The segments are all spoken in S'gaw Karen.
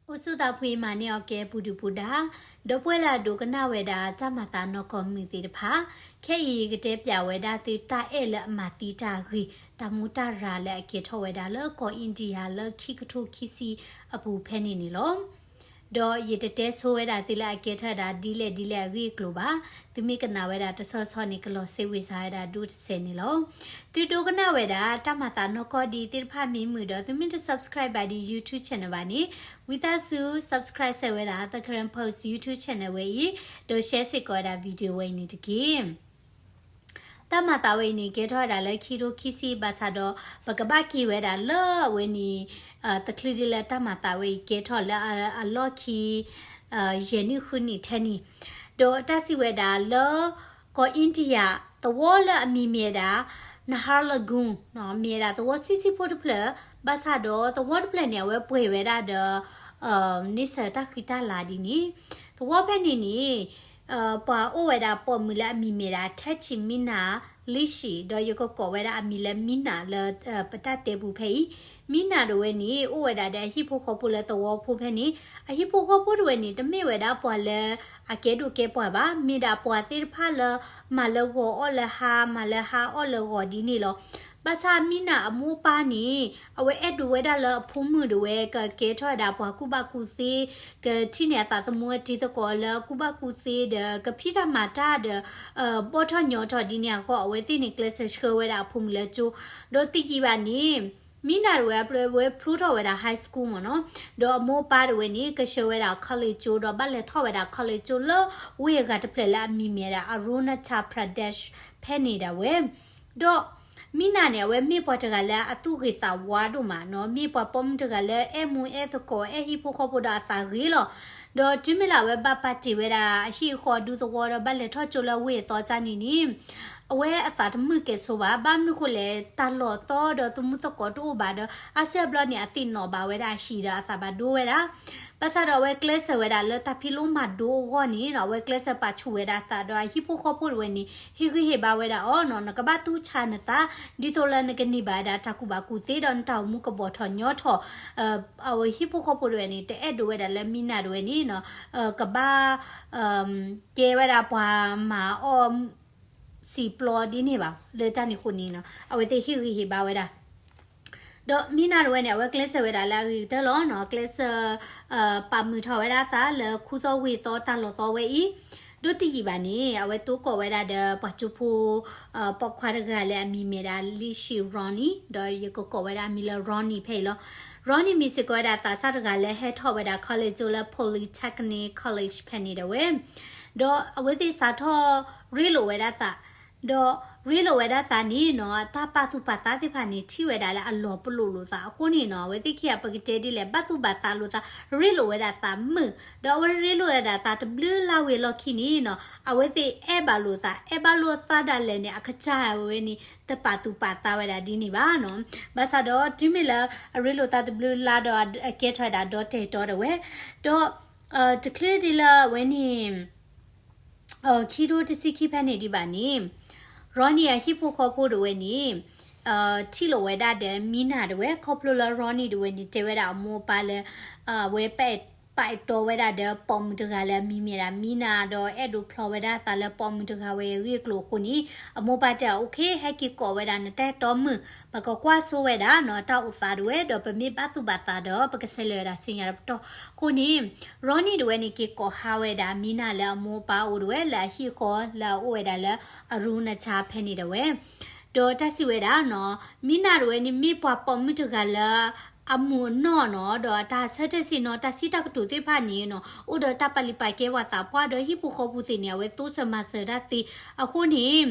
အိၣ်ဆူၣ်သးဖှံမၤန့ၢ်အီၤကဲပူၤဒုၣ်ပူၤဒါ, ဒီပုၢ်ဝဲၢ်လၢအဒိကနၣ်ဝဲဒၣ်တၢ်မၤသးနီၢ်ကီၢ်မုၢ်သ့ၣ်တဖၣ်, ခဲအံၤယကတဲပၠးဝဲဒၣ်သုတၢ်အဲၣ်လၢအမၤသံတၢ်ဂ့ၤ, တၢ်မူတၢ်ရၤလၢအကဲထီၣ်ဝဲဒၣ်လၢကီၢ်အ့ဒံယါလၢခံကထိခံဆံအပူၤဖဲန့ၣ်န့ၣ်လီၤ. ဒီးယတတဲဆိဝဲဒၣ်သုလၢအကဲထီၣ်ဝဲဒၣ်ဒ်လဲၣ်ဒ်လဲၣ်အဂ့ၢ်အကျိၤဘၣ်, သုမ့ၢ်ကနၣ်ဝဲဒၣ်တဆီဆီန့ၣ် ကလီၤစ့ဝံစါဝဲဒၣ်ဒိၣ်တစဲးန့ၣ်လီၤ. သုဒိကနၣ်ဝဲဒၣ်တၢ်မၤသးနီၢ်ကီၢ်ဒ်သ့ၣ်တဖၣ်မ့ၢ်မုာ်ဒီး သုမ့ၢ်တ subscribe ဘၣ်ဒ် YouTube channel ဘၣ်န့ၣ်, ဝံသးစူၤ subscribe စဲးဝဲဒၣ် The Karen Post YouTube channel ဝဲအံၤ, ဒီး share စ့ၢ်ကီးဝဲဒၣ် video ဝဲအံၤန့ၣ်တက့ၢ်. တၢ်မၤသးဝဲအံၤန့ၣ် ကဲထီၣ်ဝဲဒၣ်လၢခံထိခံဆံဘၣ်ဆၣ်ဒီး ပကဘၣ်က့ၤဝဲဒၣ်လၢအဝဲန့ၣ် တချုးဒ်လၢတၢ်မၤသးဝဲအံၤကဲထီၣ်လၢအလီၢ်ခံ ယဲၢ်နံၣ်ဃုနံၣ်ထဲန့ၣ်, ဒီးတၢ်စံးဝဲဒၣ်လၢ ကီၢ်အ့ဒံယါ သဝီလၢအမံၤမ့ၢ်ဝဲဒၣ် Naharlagun မ့ၢ်ဝဲဒၣ်သဝီဆံးဆံးဖိတဖျၢၣ်, ဘၣ်ဆၣ်ဒီးသဝီတဖျၢၣ်န့ၣ် အဝဲပှဲၤဝဲဒၣ်ဒီး န့ဆၢၣ်တၢ်ဃံတၢ်လၤဒ်န့ၣ်, သဝီဖဲန့ၣ်န့ၣ် ပှၤအိၣ်ဝဲဒၣ်ပိာ်မုၣ်လၢအမံၤမ့ၢ်ဒၣ် Tachi Mina Lishi ဒီးယကကိးဝဲဒၣ်အမံၤလၢ Mina လၢ ပတၢ်တဲပူၤဖဲအံၤ, Mina တဝဲန့ၣ် အိၣ်ဝဲဒၣ်ဒီးအဟံၣ်ဖိဃီဖိလၢသဝီဖိဖဲန့ၣ်, အဟံၣ်ဖိဃီဖိတဝဲန့ၣ် တမ့ၢ်ဝဲဒၣ်ပှၤလၢအကဲဒိၣ်ကဲပှၢ်ဘၣ်, မ့ၢ်ဒၣ်ပှၤသ့ၣ်တဖၣ်လၢ မၤလၢဂီၤအီၣ်လၢဟါ, မၤလၢဟါအီၣ်လၢဂီၤဒ်န့ၣ်လီၤ. ဘၣ်ဆၣ် Mina အမိၢ်အပၢ်န့ၣ် အဝဲအဲၣ်ဒိးဝဲဒၣ်လၢအဖိမုၣ်တဝဲ ကကဲထီၣ်ဝဲဒၣ်ပှၤကူၣ်ဘၣ်ကူၣ်သ့, ကထံၣ်န့ၢ်အသးသမူအတံၤသကိးလၢကူၣ်ဘၣ်ကူၣ်သ့ဒီး ကဖံးတၢ်မၤတၢ်ဒီး ဘီၣ်ထီၣ်ညီထီၣ်ဒ်န့ၣ်အဃိ အဝဲသ့ၣ်န့ၣ် ကျဲးစၢးဆှၢဝဲဒၣ်အဖိမုၣ်လၢကၠိ, ဒီးတယံာ်ဘၣ်န့ၣ် Mina တဝဲ အဝဲဖျိထီၣ်ဝဲဒၣ် high school မ့ၢ်နီၤ, ဒီးအမိၢ်အပၢ်တဝဲန့ၣ် ကဆှၢဝဲဒၣ် college ကၠိ ဒီးဘၣ်လဲၤထီၣ်ဝဲဒၣ် college ကၠိ လၢဝ့ၢ်အဂၤတဖျၢၣ်လၢအမံၤမ့ၢ်ဒၣ် Arunachal Pradesh ဖဲန့ၣ်ဒၣ်ဝဲ, ဒီး Mina န့ၣ် အဝဲမ့ၢ်ပှၤတဂၤလၢအသူၣ်ဂ့ၤသးဝါဒိၣ်မးနီၤ, မ့ၢ်ပှၤပိာ်မုၣ်တဂၤလၢအဲၣ်မူအဲၣ်သကိး အဲၣ်ဟံၣ်ဖိဃီဖိဒီးအသးဂ့ၤလီၤ. ဒီးတုၤမ့ၢ်လၢအဝဲဘၣ်ပာ်တ့ၢ်ဝဲဒၣ်အဟံၣ်အဃီဒူသဝီဒီးဘၣ်လဲၤထီၣ်ကၠိလၢဝ့ၢ်အသီကၠၢန့ၣ်န့ၣ် အဝဲအသးတမုာ်ကဲဆိဘၣ်, ဘၣ်မနုၤဃိလဲၣ် တၢ်လီၢ်သီဒီးသမူသကိးတအိၣ်ဘၣ်ဒီး အါစုအါဘျီန့ၣ် အသ့ၣ်နီၣ်ဘၣ်ဝဲဒၣ်အဟံၣ်ဒီးအသးဘၣ်ဒိဝဲဒၣ်, ဘၣ်ဆၣ်ဒီးအဝဲကျဲးစၢးဝဲဒၣ်လၢတၢ်ဖံးလိမၤဒိအဂီၢ်န့ၣ်နီၤ, အဝဲကျဲးစၢးပာ်ဆူၣ်ဝဲဒၣ်အသးဒီးအဟံၣ်ဖိဃီဖိတဝဲန့ၣ် ဟ့ၣ်ဂံၢ်ဟ့ၣ်ဘါဝဲဒၣ်အီၤနီၤ, နကဘၣ်တူၢ်ဆါနသး ဒ်သိးလၢနကန့ၢ်ဘၣ်ဝဲဒၣ်တၢ်ကူၣ်ဘၣ်ကူၣ်သ့ဒီးနတၢ်အိၣ်မူကဘီၣ်ထီၣ်ညီထီၣ်, အဝဲဟံၣ်ဖိဃီဖိတဝဲန့ၣ် တအဲၣ်ဒိးဝဲဒၣ်လၢ Mina တဝဲန့ၣ်နီၤ, ကဘၣ် ကဲဝဲဒၣ်ပှၤမၤအီၣ် စံာ်ပျီဒ်န့ၣ်ဘၣ်, လၢတၢ်န့ၣ်အဃိန့ၣ်နီၤ အဝဲသ့ၣ်ဟ့ၣ်ဂံၢ်ဟ့ၣ်ဘါဝဲဒၣ်, ဒီး Mina တဝဲန့ၣ် အဝဲကျဲးစၢးဝဲဒၣ်လၢအဂ့ၤကတၢၢ်လီၤနီၤ, ကျဲးစၢး ပာ်မုာ်ထီၣ်ဝဲဒၣ်အသးလၢခူသီဝ့ၢ်သီတၢ်လီၢ်သီဝဲအံၤ, ဒီးတယံာ်ဘၣ်န့ၣ် အဝဲတိကိးဝဲဒၣ်ဒီးပှၤကၠိဖိ ပိာ်ခွါတဂၤလၢအမံၤမ့ၢ်ဒၣ် Lishi Ronnie, ဒီးယကကိးဝဲဒၣ်အမံၤလၢ Ronnie ဖဲအံၤလီၤ. Ronnie မ့ၢ်စ့ၢ်ကီးဝဲဒၣ်သးစၢ်တဂၤလၢဟဲထီၣ်ဝဲဒၣ် college ကၠိလၢ Polytechnic College ဖဲန့ၣ်ဒၣ်ဝဲ, ဒီးအဝဲသ့ၣ်စးထီၣ်ရ့လိာ်ဝဲဒၣ်သး, ဒီးရ့လိာ်ဝဲဒၣ်သးန့ၣ်နီၤ တၢ်ပာ်သူၣ်ပာ်သးသ့ၣ်တဖၣ်န့ၣ် ထံၣ်ဝဲဒၣ်လၢအလီၤပလိာ်လိာ်သးအဃိန့ၣ်နီၤ အဝဲသ့ၣ်ခံဂၤပကတဲဒ်လဲၣ် ဘၣ်သူၣ်ဘၣ်သးလိာ်သး ရ့လိာ်ဝဲဒၣ်သးမုာ်, ဒီးအဝဲရ့လိာ်ဝဲဒၣ်သးတဘျုးလါဝံၤအလီၢ်ခံန့ၣ်နီၤ အဝဲသ့ၣ်အဲၣ်ဘၣ်လိာ်သး အဲၣ်ဘၣ်လိာ်သးဒၣ်လဲာ်န့ၣ် အကစၢ်ဝဲန့ၣ် တပာ်သူၣ်ပာ်သးဝဲဒၣ်ဒ်န့ၣ်ဘၣ်နီၤ. ဘၣ်ဆၣ်ဒီးတုၤမ့ၢ်လၢအရ့လိာ်သးတဘျုးလါဒီး အကဲထီၣ်ဝဲဒၣ်ဒီတဲာ်တီတဝဲ, ဒီး တချုးဒ်လၢအဝဲန့ၣ် ခံထိတဆံခံဖဲန့ၣ်ဒံးဘၣ်န့ၣ် Ronnie အဟံၣ်ဖိဃီဖိတဝဲန့ၣ် ထံၣ်လိာ်ဝဲဒၣ်ဒီး Mina တဝဲ ခီဖျိလၢ Ronnie တဝဲန့ၣ် တဲဝဲဒၣ်အမိၢ်အပၢ်လၢ အဝဲပာ်တီဝဲဒၣ်ဒီးပိာ်မုၣ်တဂၤလၢအမံၤမ့ၢ်ဒၣ် Mina ဒီးအဲၣ်ဒိးဖျီဝဲဒၣ်အသးလၢပိာ်မုၣ်တဂၤဝဲအဂ့ၢ်အကျိၤအဃိန့ၣ် အမိၢ်အပၢ်တဲ OK ဟဲက့ၤကိးဝဲဒၣ်နတၢ်အဲၣ်တီမုၣ် ပကကွၢ်စိဝဲဒၣ်နီၤ တၢ်အိၣ်သးတဝဲ ဒီးပမ့ၢ်ဘၣ်သူၣ်ဘၣ်သးဒီး ပကဆဲးလဲၤဝဲဒၣ်ဆူညါတပတီၢ်အဃိန့ၣ် Ronnie တဝဲန့ၣ် က့ၤကိးဟါဝဲဒၣ် Mina လၢအမိၢ်အပၢ်အိၣ်တဝဲ လၢအဟံၣ်အဃီလၢအအိၣ်ဝဲဒၣ်လၢ Arunachal ဖဲန့ၣ်တဝဲ ဒီးတၢ်စံးဝဲဒၣ်နီၤ Mina တဝဲန့ၣ် မ့ၢ်ပှၤပိာ်မုၣ်တဂၤလၢ အမုာ်အနီၢ်နီၤ ဒီးတၢ်ဆၢထၢၣ်စ့ၢ်နီၤ တၢ်စံးတၢ်ကတိၤသ့ၣ်တဖၣ်န့ၣ်နီၤ အိၣ်ဒီးတၢ်ပာ်လုၢ်ပာ်ကဲပှၤသးပှၢ်ဒီးဟံၣ်ဖိဃီဖိသ့ၣ်န့ၣ် အဝဲသိစၢၤမၤစၢၤတၢ်သ့အဃိန့ၣ်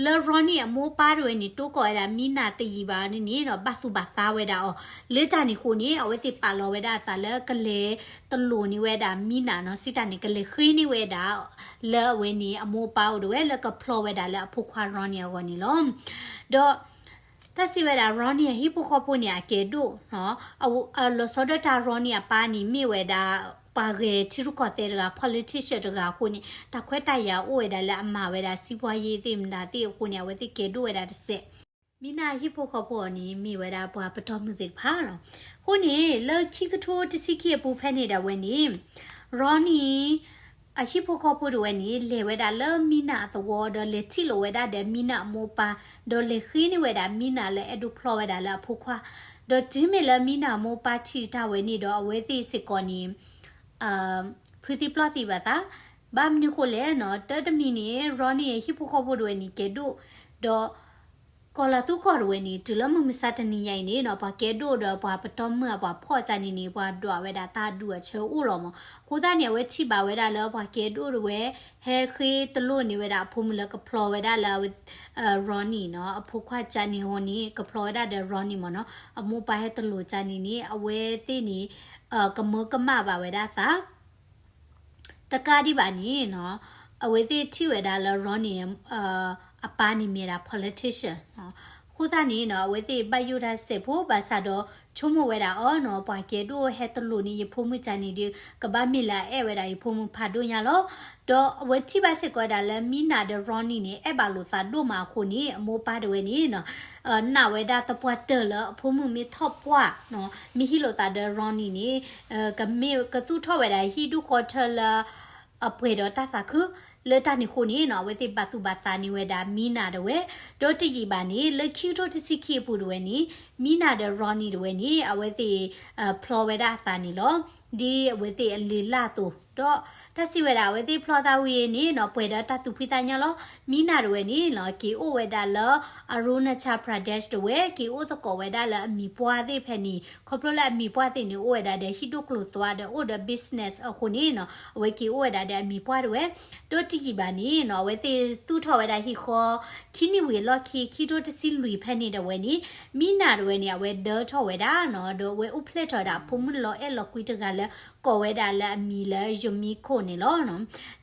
လၢ Ronnie အမိၢ်အပၢ်တဝဲန့ၣ် တိကိးဝဲဒၣ် Mina တယံာ်ဘၣ်န့ၣ်နီၤ ဘၣ်သူၣ်ဘၣ်သးဝဲဒၣ်အီၤ လၢတၢ်န့ၣ်အဃိန့ၣ် အဝဲသ့ၣ်ပာ်လီၤဝဲဒၣ်အသးလၢကလဲၤတလိာ်န့ၢ်ဝဲဒၣ် Mina နီၤ စံးတၢ်န့ၣ် ကလဲၤဃ့န့ၢ်ဝဲဒၣ် လၢအဝဲန့ၣ် အမိၢ်အပၢ်အိၣ်တဝဲ လၢကဖျီဝဲဒၣ်လၢအဖိခွါ Ronnie အဂီၢ်န့ၣ်လီၤ. ဒီး တၢ်စံးဝဲဒၣ် Ronnie အဟံၣ်ဖိဃီဖိန့ၣ် အကဲဒိၣ် အလီၤဆီဒၣ်တၢ် Ronnie အပၢ်န့ၣ် မ့ၢ်ဝဲဒၣ် ပှၤဂဲၤထံရူၢ်ကီၢ်သဲးတဂၤ politician တဂၤအဃိန့ၣ် တၢ်ခွဲးတၢ်ယာ်အိၣ်ဝဲဒၣ်လၢအမၤဝဲဒၣ် စံးပှၤယ့သ့ၣ်မတၤသ့ၣ်အဃိန့ၣ် အဝဲသ့ၣ်ကဲဒိၣ်ဝဲဒၣ်တစဲး မံနၤအဟံၣ်ဖိဃီဖိအီၤန့ၣ် မ့ၢ်ဝဲဒၣ်ပှၤပတီၢ်မုၢ်သ့ၣ်တဖၣ်လီၤ. အဃိန့ၣ် လၢခံကထိတဆံခံအပူၤဖဲန့ၣ်ဒၣ်ဝဲန့ၣ် Ronnie အဟံၣ်ဖိဃီဖိတဝဲန့ၣ် လဲၤဝဲဒၣ်လၢမံနၤအသဝီ ဒီးလဲၤထံၣ်လိာ်ဝဲဒၣ်ဒီးမံနၤအမိၢ်အပၢ် ဒီးလဲၤဃ့န့ၢ်ဝဲဒၣ်မံနၤလၢအဲၣ်ဒိးဖျီဝဲဒၣ်လၢအဖိခွါ, ဒီးတုၤမ့ၢ်လၢမံနၤအမိၢ်အပၢ်ထံၣ်တၢ်ဝဲန့ၣ်ဒီး အဝဲသ့ၣ်စ့ၢ်ကီးန့ၣ် ဖုသံပျီၢ်သံဘၣ်သး, ဘၣ်မနုၤဃိလဲၣ်နီၤ, တၢ်တမံၤန့ၣ် Ronnie အဟံၣ်ဖိဃီဖိတဝဲန့ၣ် ကဲဒိၣ်, ဒီး ကီၤလၤသူကီၢ်တဝဲန့ၣ် တုၤလၢမုၢ်မဆါတနံၤညါအံၤန့ၣ်နီၤ, ပှၤကဲဒိၣ်ဒီးပှၤပတီၢ်မုၢ်အပှၤဖှီၣ်ကန့ၣ်န့ၣ် ပှၤဒွးဝဲဒၣ်တၢ်ဒုးအဆၢအိၣ်လီၤမး. အဃိသတးန့ၣ် အဝဲထံၣ်ဘၣ်ဝဲဒၣ်လၢပှၤကဲဒိၣ်တဝဲ ဟဲဃ့တလိၣ်န့ၢ်ဝဲဒၣ်အဖိမုၣ်လၢကဖျီဝဲဒၣ်လၢ Ronnie နီၤ, အဖိခွါကန့ၣ်အဃိန့ၣ် ကဖျီဝဲဒၣ်ဒီး Ronnie မးနီၤ, အမိၢ်ပၢ်ဟဲတလိၣ်ကန့ၣ်န့ၣ် အဝဲသ့ၣ်န့ၣ် ကမၢကမၣ်ဘၣ်ဝဲဒၣ်သး တကးဒံးဘၣ်န့ၣ်နီၤ, အဝဲသ့ၣ်ထံၣ်ဝဲဒၣ်လၢ Ronnie အပၢ်န့ၣ်မ့ၢ်ဒၣ် politician အဃိသတးန့ၣ်နီၤ, အဝဲသ့ၣ်ဘၣ်ယိၣ်တၢ်စဲးဖိဘၣ်ဆၣ်ဒီး ဆိကမိၣ်ဝဲဒၣ်အီၤနီၤ, ပှၤကဲဒိၣ်ဟဲတလိၣ်န့ၢ်ယဖိမုၣ်ကန့ၣ်ဒီး ကဘၣ်မ့ၢ်လၢအအဲၣ်ဝဲဒၣ်ယဖိမုၣ်ဖးဒိၣ်ညါလီၤ. ဒီးအဝဲထံၣ်ဘၣ်စ့ၢ်ကီးဝဲဒၣ်လၢ မံနၤဒီး Ronnie န့ၣ် အဲၣ်ဘၣ်လိာ်သးဒိၣ်မးအဃိန့ၣ် အမိၢ်ပၢ်တဝဲန့ၣ်နီၤ နာ်ဝဲဒၣ်သပှၢ်တၢၢ်လၢအဖိမုၣ်မ့ၢ်ထီၣ်ပှၢ်နီၤ, မ့ၢ်ဟံးလိာ်သးဒီး Ronnie န့ၣ် ကမ့ၢ်ကသူၣ်ထီၣ်ဝဲဒၣ်ဟံၣ်ဒူၣ်ဃီထၢလၢ အပှဲၤဒီးတၢ်သးခု, လၢတၢ်န့ၣ်အဃိန့ၣ်နီၤ, အဝဲသ့ၣ်ဘၣ်သူၣ်ဘၣ်သးန့ၢ်ဝဲဒၣ် မံနၤတဝဲ, ဒီးတယံာ်ဘၣ်န့ၣ် လၢခံကထိတဆံခံအပူၤတဝဲန့ၣ် မံနၤဒီး Ronnie တဝဲန့ၣ် အဝဲသ့ၣ် ဖျီဝဲဒၣ်အသးန့ၣ်လီၤ. ဒ်အဝဲသ့ၣ်အလံာ်လၢ်အသိး, ဒီးတၢ်စံးဝဲဒၣ် အဝဲသ့ၣ်ဖျီသးဝံၤန့ၣ်နီၤ, ပှဲၤဒီးတၢ်သူၣ်ဖှံသးညီလီၤ. မံနၤတဝဲန့ၣ်နီၤ, က့ၤအိၣ်ဝဲဒၣ်လၢ Arunachal Pradesh တဝဲ, က့ၤအိၣ်သကိးဝဲဒၣ်လၢအမံၤပှၢ်သ့ၣ်ဖဲန့ၣ်, ခီဖျိလၢအမံၤပှၢ်သ့ၣ်န့ၣ် အိၣ်ဝဲဒၣ်ဒီးဟံၣ်ဒိၣ်ကျိၤသွါဒီးအိၣ်ဒီး business အဃိန့ၣ်နီၤ, အဝဲက့ၤအိၣ်ဝဲဒၣ်ဒီးအမံၤပှၢ်တဝဲ, ဒီးတယံာ်ဘၣ်န့ၣ်နီၤ, အဝဲသ့ၣ်သူၣ်ထီၣ်ဝဲဒၣ်ဟံၣ်ဃီ ခံနံၣ်ဝံၤအလီၢ်ခံ ခံကထိတဆံလွံၢ်ဖဲန့ၣ်တဝဲန့ၣ် မံနၤတဝဲန့ၣ် အဝဲဒၢထီၣ်ဝဲဒၣ်နီၤ, ဒီးအဝဲအိၣ်ဖျဲၣ်ထီၣ်ဝဲဒၣ်အဖိမုၣ်လီၤအဲၣ်လီၤကွံတဂၤလၢ ကိးဝဲဒၣ်လၢအမံၤလၢ Yumiko န့ၣ်လီၤ.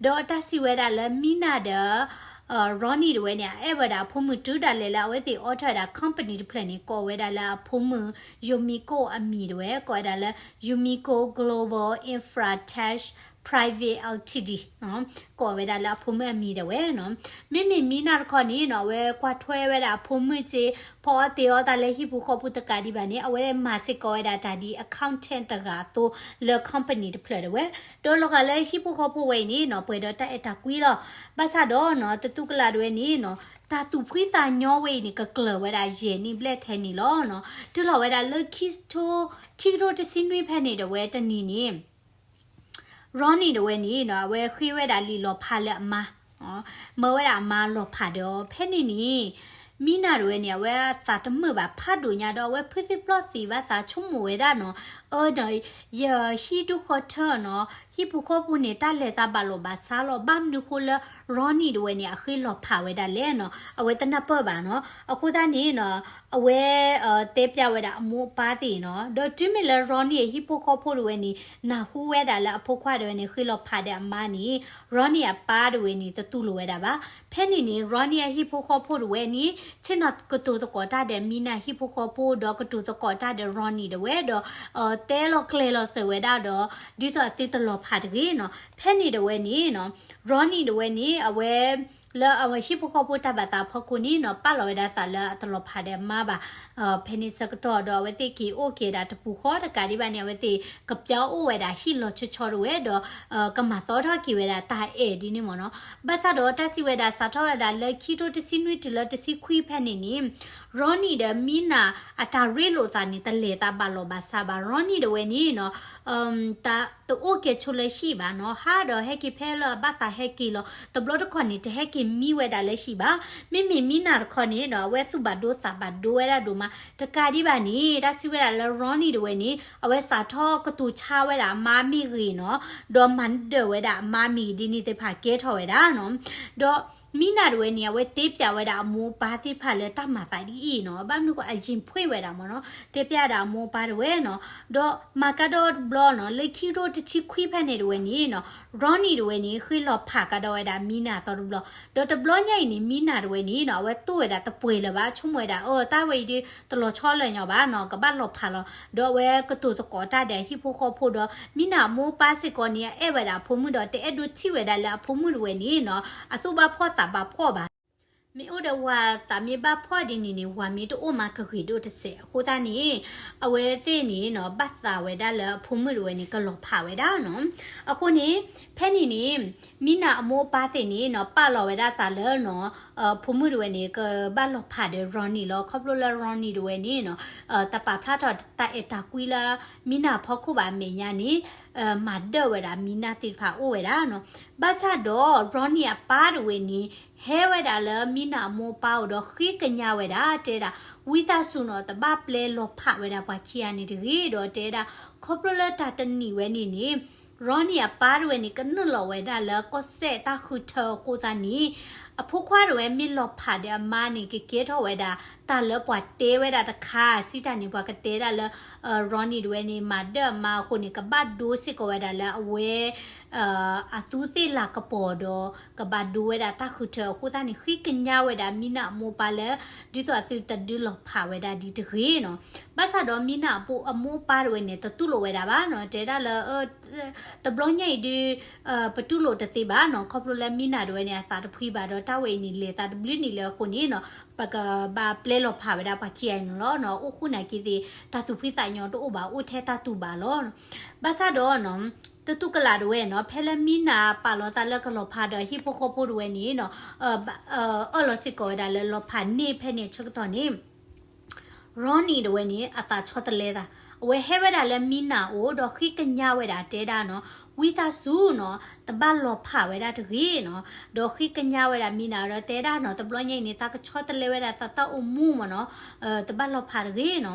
ဒီးတၢ်စံးဝဲဒၣ်လၢမံနၤဒီး Ronnie တဝဲန့ၣ် အအဲၣ်ဝဲဒၣ်အဖိမုၣ်တုၤဒၣ်လဲာ်လၢအဝဲသ့ၣ်အိးထီၣ်ဝဲဒၣ် company တဖျၢၣ်န့ၣ် ကိးဝဲဒၣ်လၢအဖိမုၣ် Yumiko အမံၤတဝဲ, ကိးဝဲဒၣ်လၢ Yumiko Global Infratech Private Limited ကိးဝဲဒၣ်လၢအဖိမုၣ်အမံၤတဝဲနီၤ. မ့မ့ၢ်မံနၤတခီန့ၣ်နီၤ, အဝဲကွၢ်ထွဲဝဲဒၣ်အဖိမုၣ်က့, ဖီအီၣ်တ့ၤအီၣ်တၢ်လၢဟံၣ်ပူၤဃီပူၤတကးဒံးဘၣ်န့ၣ် အဝဲမၤစ့ၢ်ကီးဝဲဒၣ်တၢ်ဒ် accountant တဂၤအသိးလၢ company တဖျၢၣ်တဝဲ, ဒီးလီၤဂာ်လၢဟံၣ်ပူၤဃီပူၤဝဲအံၤန့ၣ်နီၤ, ပှဲၤဒီးတၢ်အဲၣ်တၢ်ကွံလီၤ. ဘၣ်ဆၣ်ဒီးနီၤ, တတူၢ်ကလာ်တဝဲန့ၣ်နီၤ, တၢ်သူၣ်ဖှံသးညီဝဲအံၤန့ၣ် ကကျၢၤဝဲဒၣ်ယဲၢ်နံၣ်ဘျဲၣ်ထဲန့ၣ်လီၤနီၤ. တုၤလီၤဝဲဒၣ်လၢ ခံကထိတဆံနွံဖဲန့ၣ်တဝဲတနံၤန့ၣ် Ronnie တဝဲန့ၣ်နီၤ, အဝဲဃ့ဝဲဒၣ်လံာ်လီၤဖးလၢအမါ, မၢဝဲဒၣ်အမါလီၤဖးဒီး ဖဲန့ၣ်န့ၣ် မံနၤတဝဲန့ၣ် အဝဲအသးတမုာ်ဘၣ်ဖးဒိၣ်ညါဒီး အဝဲဖုသံပျီၢ်သံဘၣ်သး ဆိကမိၣ်ဝဲဒၣ်နီၤ, အၢဒီး ယဟံၣ်ဒူၣ်ဃီထၢနီၤ, ဟံၣ်ပူၤဃီပူၤန့ၣ် တၢ်လဲၤသးဘၣ်လီၢ်ဘၣ်စးလီၤ, ဘၣ်မနုၤဃိလၢ Ronnie တဝဲန့ၣ် အဃ့လီၤဖးဝဲဒၣ်လဲၣ်နီၤ, အဝဲတနၢ်ပၢၢ်ဘၣ်နီၤ. အဃိသတးန့ၣ်နီၤ, အဝဲ တဲပျးဝဲဒၣ်အမိၢ်အပၢ်သ့ၣ်နီၤ, ဒီးတုၤမ့ၢ်လၢ Ronnie အဟံၣ်ဖိဃီဖိတဝဲန့ၣ် နၢ်ဟူဝဲဒၣ်လၢအဖိခွါတဝဲန့ၣ် ဃ့လီၤဖးဒီးအမါန့ၣ် Ronnie အပၢ်တဝဲန့ၣ် တတူၢ်လိာ်ဝဲဒၣ်ဘၣ်. ဖဲန့ၣ်န့ၣ် Ronnie အဟံၣ်ဖိဃီဖိတဝဲန့ၣ် ဆ့ၣ်နီၤကတိၤသကိးတၢ်ဒီးမံနၤဟံၣ်ဖိဃီဖိ ဒီးကတိၤသကိးတၢ်ဒီး Ronnie တဝဲဒီး တဲလီၤကျဲၤလီၤစၢၤဝဲဒၣ်ဒီး ဒ်သိးအသုတလီၤဖးတဂ့ၤနီၤ. ဖဲန့ၣ်တဝဲန့ၣ်နီၤ Ronnie တဝဲန့ၣ် အဝဲ လၢအဝဲဟံၣ်ဖိဃီဖိတၢ်ဘၣ်သးအဖီခိၣ်န့ၣ်နီၤ ပာ်လီၤဝဲဒၣ်သးလၢအတလီၤဖးဒီးအမါဘၣ်. ဖဲန့ၣ်ဆၢကတီၢ်ဒီး အဝဲသ့ၣ်က့ၤအိၣ်က့ၤဒၣ်တပူၤဃီတကးဒံးဘၣ်န့ၣ် အဝဲသ့ၣ်ကပျၢ်အိၣ်ဝဲဒၣ်ဟံၣ်လီၤဆီဆီတဝဲဒီး ကမၤသီထီၣ်က့ၤဝဲဒၣ်တၢ်အဲၣ်ဒ်န့ၣ်မ့ၢ်နီၤ. ဘၣ်ဆၣ်ဒီးတၢ်စံးဝဲဒၣ် စးထီၣ်ဝဲဒၣ်လၢခံကထိတဆံနွံတုၤလၢတဆံခွံဖဲန့ၣ်န့ၣ် Ronnie ဒီးမံနၤအတၢ်ရ့လိာ်သးန့ၣ် တလဲၤသးဘၣ်လီၢ်ဘၣ်စးဘၣ်. Ronnie တဝဲန့ၣ်နီၤ တအိၣ်ကဲၤဆိလၢဟံၣ်ဘၣ်နီၤ, ဟးဒီးဟဲက့ၤဖဲလၢအဘၣ်သးဟဲက့ၤလီၤ. တဘျီတခီၣ်န့ၣ် တဟဲက့ၤမံဝဲဒၣ်လၢဟံၣ်ဘၣ်. မ့မ့ၢ်မံနၤတခီန့ၣ်နီၤ အဝဲသူၣ်ဘၣ်ဒိသးဘၣ်ဒိဝဲဒၣ်ဒိၣ်မး. တကးဒံးဘၣ်န့ၣ် တၢ်စံးဝဲဒၣ်လၢ Ronnie တဝဲန့ၣ် အဝဲစးထီၣ်ကတိၤဆါဝဲဒၣ်အမါမ့ၢ်ဂ့ၤနီၤ, ဒီးမၤဒၢၣ်ဝဲဒၣ်အမါမ့ၢ်ဂ့ၤဒ်န့ၣ်သ့ၣ်တဖၣ်ကဲထီၣ်ဝဲဒၣ်နီၤ. ဒီးမံနၤတဝဲန့ၣ် အဝဲတဲပျးဝဲဒၣ်အမိၢ်အပၢ်သ့ၣ်တဖၣ်လၢတၢ်မၤသးဒ်အံၤနီၤ, ဘၣ်မနုၤဃိ အယံၤဖှ့ၣ်ဝဲဒၣ်မ့ၢ်နီၤ, တဲပျးဒၣ်အမိၢ်အပၢ်တဝဲနီၤ. ဒီးမၤကါဒီတဘျီနီၤ လၢခံကထိတဆံခွံဖဲန့ၣ်တဝဲန့ၣ်နီၤ Ronnie တဝဲန့ၣ် ဃ့လီၤဖးကဒီးဝဲဒၣ်မံနၤအသီတဘျီ. ဒီးတဘျီညါအံၤန့ၣ် မံနၤတဝဲန့ၣ်နီၤ အဝဲတိၢ်ဝဲဒၣ်တပှဲၤလၢၤဘၣ်, ဆိကမိၣ်ဝဲဒၣ် အၢ တၢ်ဝဲအံၤဒီး တလီၤဆီလၢၤညီဘၣ်နီၤ, ကဘၣ်လီၤဖးလီၤ. ဒီးအဝဲကတိၤသကိးတၢ်ဒီးအဟံၣ်ဖိဃီဖိဒီး မံနၤအမိၢ်အပၢ်စ့ၢ်ကီးန့ၣ် အအဲၣ်ဝဲဒၣ်အဖိမုၣ်ဒီး တအဲၣ်ဒိးထံၣ်ဝဲဒၣ်လၢအဖိမုၣ်တဝဲန့ၣ်နီၤ အသူၣ်ဘၣ်ဖှီၣ်သးဘၣ်ဖှီၣ်ဘၣ်နီၤ. မ့ၢ်အိၣ်ဒီးဝၤသးမ့ၢ်ဘၣ်ဖှီၣ်ဒ်န့ၣ်န့ၣ် ဝၤမ့ၢ်တအိၣ်မးကဂ့ၤဒိၣ်တစဲးအဃိသတးန့ၣ်, အဝဲသ့ၣ်န့ၣ်နီၤ ဘၣ်သးဝဲဒၣ်လၢအဖိမုၣ်တဝဲန့ၣ် ကလီၤဖးဝဲဒၣ်နီၤ. အဃိန့ၣ်, ဖဲန့ၣ်န့ၣ်, မံနၤအမိၢ်အပၢ်သ့ၣ်န့ၣ်နီၤ ပာ်လီၤဝဲဒၣ်သးလၢနီၤ, အဖိမုၣ်တဝဲန့ၣ် ကဘၣ်လီၤဖးဒီး Ronnie လီၤ. ခီဖျိလၢ Ronnie တဝဲန့ၣ်နီၤ, တပာ်ဖျါထီၣ်တၢ်အဲၣ်တၢ်ကွံလၢ မံနၤအဖီခိၣ်ဘၣ်အမဲာ်ညါန့ၣ်, မၤဒၢၣ်ဝဲဒၣ်မံနၤသ့ၣ်တဖၣ်အိၣ်ဝဲဒၣ်နီၤ. ဘၣ်ဆၣ်ဒီး Ronnie အပၢ်တဝဲန့ၣ် ဟဲဝဲဒၣ်လၢမံနၤအမိၢ်အပၢ်အိၣ်ဒီးဃ့ကညးဝဲဒၣ် တဲဒၣ်, ဝံသးစူၤနီၤ တဘၣ်ပျဲလီၤဖးဝဲဒၣ်ပှၤခံဂၤန့ၣ်တဂ့ၤ, ဒီးတဲဒၣ်, ခီဖျိလၢတၢ်တနံၤဝဲန့ၣ်န့ၣ်, Ronnie အပၢ်တဝဲန့ၣ် ကနုာ်လီၤဝဲဒၣ်လၢကီၢ်စဲၣ်တၢ်ဃုထၢအဃိသတးန့ၣ်, အဖိခွါတဝဲမ့ၢ်လီၤဖးဒီးအမါန့ၣ် ကကဲထီၣ်ဝဲဒၣ် တၢ်လၢပှၤတဲဝဲဒၣ်တခါ, စံးတၢ်န့ၣ် ပှၤကတဲဒၣ်လၢ Ronnie တဝဲန့ၣ် မၤဒၢၣ်အမါအဃိန့ၣ် ကဘၣ်ဒိစ့ၢ်ကီးဝဲဒၣ်လၢအဝဲ အသူသ့ၣ်လၤကပီၤဒီး ကဘၣ်ဒိဝဲဒၣ်တၢ်ဃုထၢအဃိသတးန့ၣ် ဃ့ကညးဝဲဒၣ်မံနၤအမိၢ်အပၢ်လၢ ဒ်သိးအသုတဒုးလီၤဖးဝဲဒၣ်ဒ်တဂ့ၤနီၤ. ဘၣ်ဆၣ်ဒီးမံနၤအမိၢ်အပၢ်တဝဲန့ၣ် တတူၢ်လိာ်ဝဲဒၣ်ဘၣ်နီၤ, တဲဒၣ်လၢ တဘျီညါအံၤဒုး ပတူၢ်လိာ်တသ့ဘၣ်နီၤ, ခီဖျိလၢမံနၤတဝဲန့ၣ် အသးတဖှံဘၣ်ဒီး တၢ်ဝဲအံၤန့ၣ် လဲၤသးတဘျုးနံၣ်လၢအဃိန့ၣ်နီၤ, ပကဘၣ်ပျဲလီၤဖးဝဲဒၣ်ပှၤခံဂၤအံၤန့ၣ်လီၤ. အိၣ်ဃူနာ်က့သ့ၣ် တၢ်သူၣ်ဖှံသးညီတအိၣ်ဘၣ်, အိၣ်ထဲတၢ်တူၢ်ဘၣ်လီၤ. ဘၣ်ဆၣ်ဒီး တတူၢ်ကလာ်တဝဲနီၤ, ဖဲလၢမံနၤပာ်လီၤသးလၢကလီၤဖးဒီးဟံၣ်ဖိဃီဖိတဝဲန့ၣ်နီၤ, အၢၣ်လီၤစ့ၢ်ကီးဝဲဒၣ်လၢလီၤဖးန့ၢ်ဖဲန့ၣ်အဆၢကတီၢ်န့ၣ် Ronnie တဝဲန့ၣ် အသးဆီတလဲသး, အဝဲဟဲဝဲဒၣ်လၢမံနၤအအိၣ်ဒီးဃ့ကညးဝဲဒၣ်တဲဒၣ်နီၤ, ဝံသးစူၤနီၤ တဘၣ်လီၤဖးဝဲဒၣ်တဂ့ၤနီၤ, ဒီးဃ့ကညးဝဲဒၣ်မံနၤဒီးတဲဒၣ်နီၤ, တဘျီညါအံၤန့ၣ် သးကဆီတလဲဝဲဒၣ်သးတၢ်အိၣ်မူမ့ၢ်နီၤ, တဘၣ်လီၤဖးတဂ့ၤနီၤ.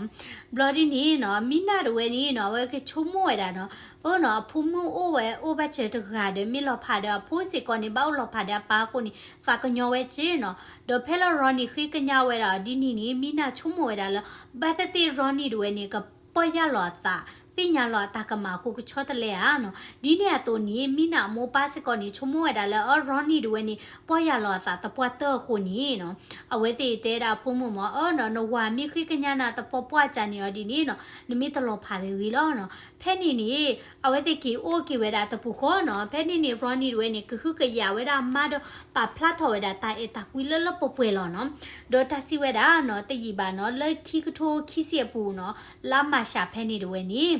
ဘျီဒ်န့ၣ်နီၤ မံနၤတဝဲန့ၣ်နီၤ အဝဲကဆိကမိၣ်ဝဲဒၣ်နီၤ, အၢနီၤ အဖိမုၣ်အိၣ်ဝဲအိၣ်ဘၣ်စၢၤတဂၤဒီး မ့ၢ်လီၤဖးဒီးအဖိစ့ၢ်ကီးန့ၣ် ဘၣ်အိၣ်လီၤဖးဒီးအပၢ်အဃိန့ၣ် သးကညီဝဲက့နီၤ. ဒီးဖဲလၢ Ronnie ဃ့ကညးဝဲဒၣ်ဒ်န့ၣ်န့ၣ် မံနၤဆိကမိၣ်ဝဲဒၣ်လၢ ဘၣ်သ့ၣ်သ့ၣ် Ronnie တဝဲန့ၣ် ကပီၢ်ယၢ်လီၤအသး, သ့ၣ်ညါလီၤအတၢ်ကမၣ်အဃိကဆီတလဲဧါနီၤ. ဒ်န့ၣ်အသိးန့ၣ် မံနၤအမိၢ်ပၢ်စ့ၢ်ကီးန့ၣ် ဆိကမိၣ်ဝဲဒၣ်လၢ အၢ Ronnie တဝဲန့ၣ် ပီၢ်ယၢ်လီၤအသးသပှၢ်တၢၢ်အဃိန့ၣ်နီၤ, အဝဲသ့ၣ်တဲဒၣ်အဖိမုၣ်မ့ၢ် အၢနီၤ နဝၤမ့ၢ်ဃ့ကညးနၤတပီၢ်ပီၢ်အစၢ်န့ၣ်အီၤဒ်န့ၣ်နီၤ နမ့ၢ်တလီၤဖးတဂ့ၤလီၤနီၤ. ဖဲန့ၣ်န့ၣ် အဝဲသ့ၣ်က့ၤအိၣ်က့ၤဝဲဒၣ်တပူၤဃီနီၤ. ဖဲန့ၣ်န့ၣ် Ronnie တဝဲန့ၣ် ကဟုကယာ်ဝဲဒၣ်အမါဒီး ပာ်ဖျါထီၣ်ဝဲဒၣ်တၢ်အဲၣ်တၢ်ကွံလၢလၢပှဲၤပှဲၤလီၤနီၤ. ဒီးတၢ်စံးဝဲဒၣ်နီၤ တယံာ်ဘၣ်နီၤ လၢခံကထိခံဆံအပူၤနီၤ လါမၢ်ၡးဖဲန့ၣ်တဝဲန့ၣ်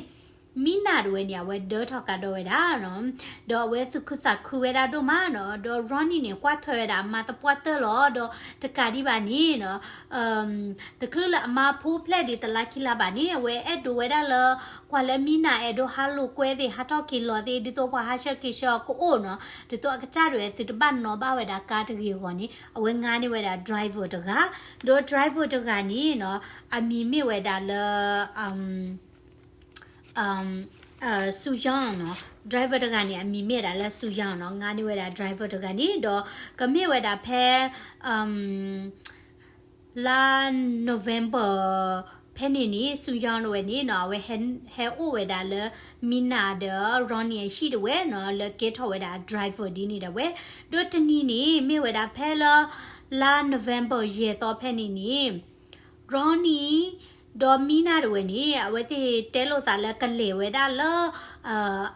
မံနၤတဝဲန့ၣ် အဝဲဒၢထီၣ်ကါဒီးဝဲဒၣ်နီၤ. ဒီးအဝဲသူၣ်ခုသးခုဝဲဒၣ်ဒိၣ်မးနီၤ. ဒီး Ronnie န့ၣ် ကွၢ်ထွဲဝဲဒၣ်အမါသပှၢ်တၢၢ်လီၤ. ဒီးတကးဒံးဘၣ်န့ၣ်နီၤ တချုးလၢအမါဖိဖျဲၣ်ဒံးတလါခံလါဘၣ်န့ၣ် အဝဲအဲၣ်ဒိးဝဲဒၣ်လၢ ကွၢ်လၢမံနၤအဲၣ်ဒိးဟးလိာ်ကွဲသ့ၣ် ဟးထီၣ်က့ၤလီၤသ့ၣ် ဒ်သိးပှၤဟးဆှၢက့ၤဆှၢအီၤကအိၣ်နီၤ. ဒ်သိးအကစၢ်ဒၣ်ဝဲသုတဘၣ်နီၤဘၣ်ဝဲဒၣ်ကါတဂ့ၤအဂီၢ်န့ၣ် အဝဲငါန့ၢ်ဝဲဒၣ် driver တဂၤ, ဒီး driver တဂၤန့ၣ်နီၤ အမံၤမ့ၢ်ဝဲဒၣ်လၢ စူယီနီၤ. driver တဂၤန့ၣ် အမံၤမ့ၢ်ဝဲဒၣ်လၢစူယီနီၤ. ငါန့ၢ်ဝဲဒၣ် driver တဂၤန့ၣ် ဒီးကမ့ၢ်ဝဲဒၣ်ဖဲ လါ November ဖဲန့ၣ်န့ၣ် စူယီတဝဲန့ၣ်နီၤ အဝဲဟဲအိၣ်ဝဲဒၣ်လၢ မံနၤဒီး Ronnie အဟံၣ်တဝဲနီၤ လၢကဲထီၣ်ဝဲဒၣ် driver ဒ်န့ၣ်ဒၣ်ဝဲ. ဒီးတနံၤန့ၣ် မ့ၢ်ဝဲဒၣ်ဖဲလၢ လါ November ယဲၢ်သီဖဲန့ၣ်န့ၣ် Ronnie ဒီးမံနၤတဝဲန့ၣ် အဝဲသ့ၣ်တဲလိာ်သးလၢကလဲၤဝဲဒၣ်လၢ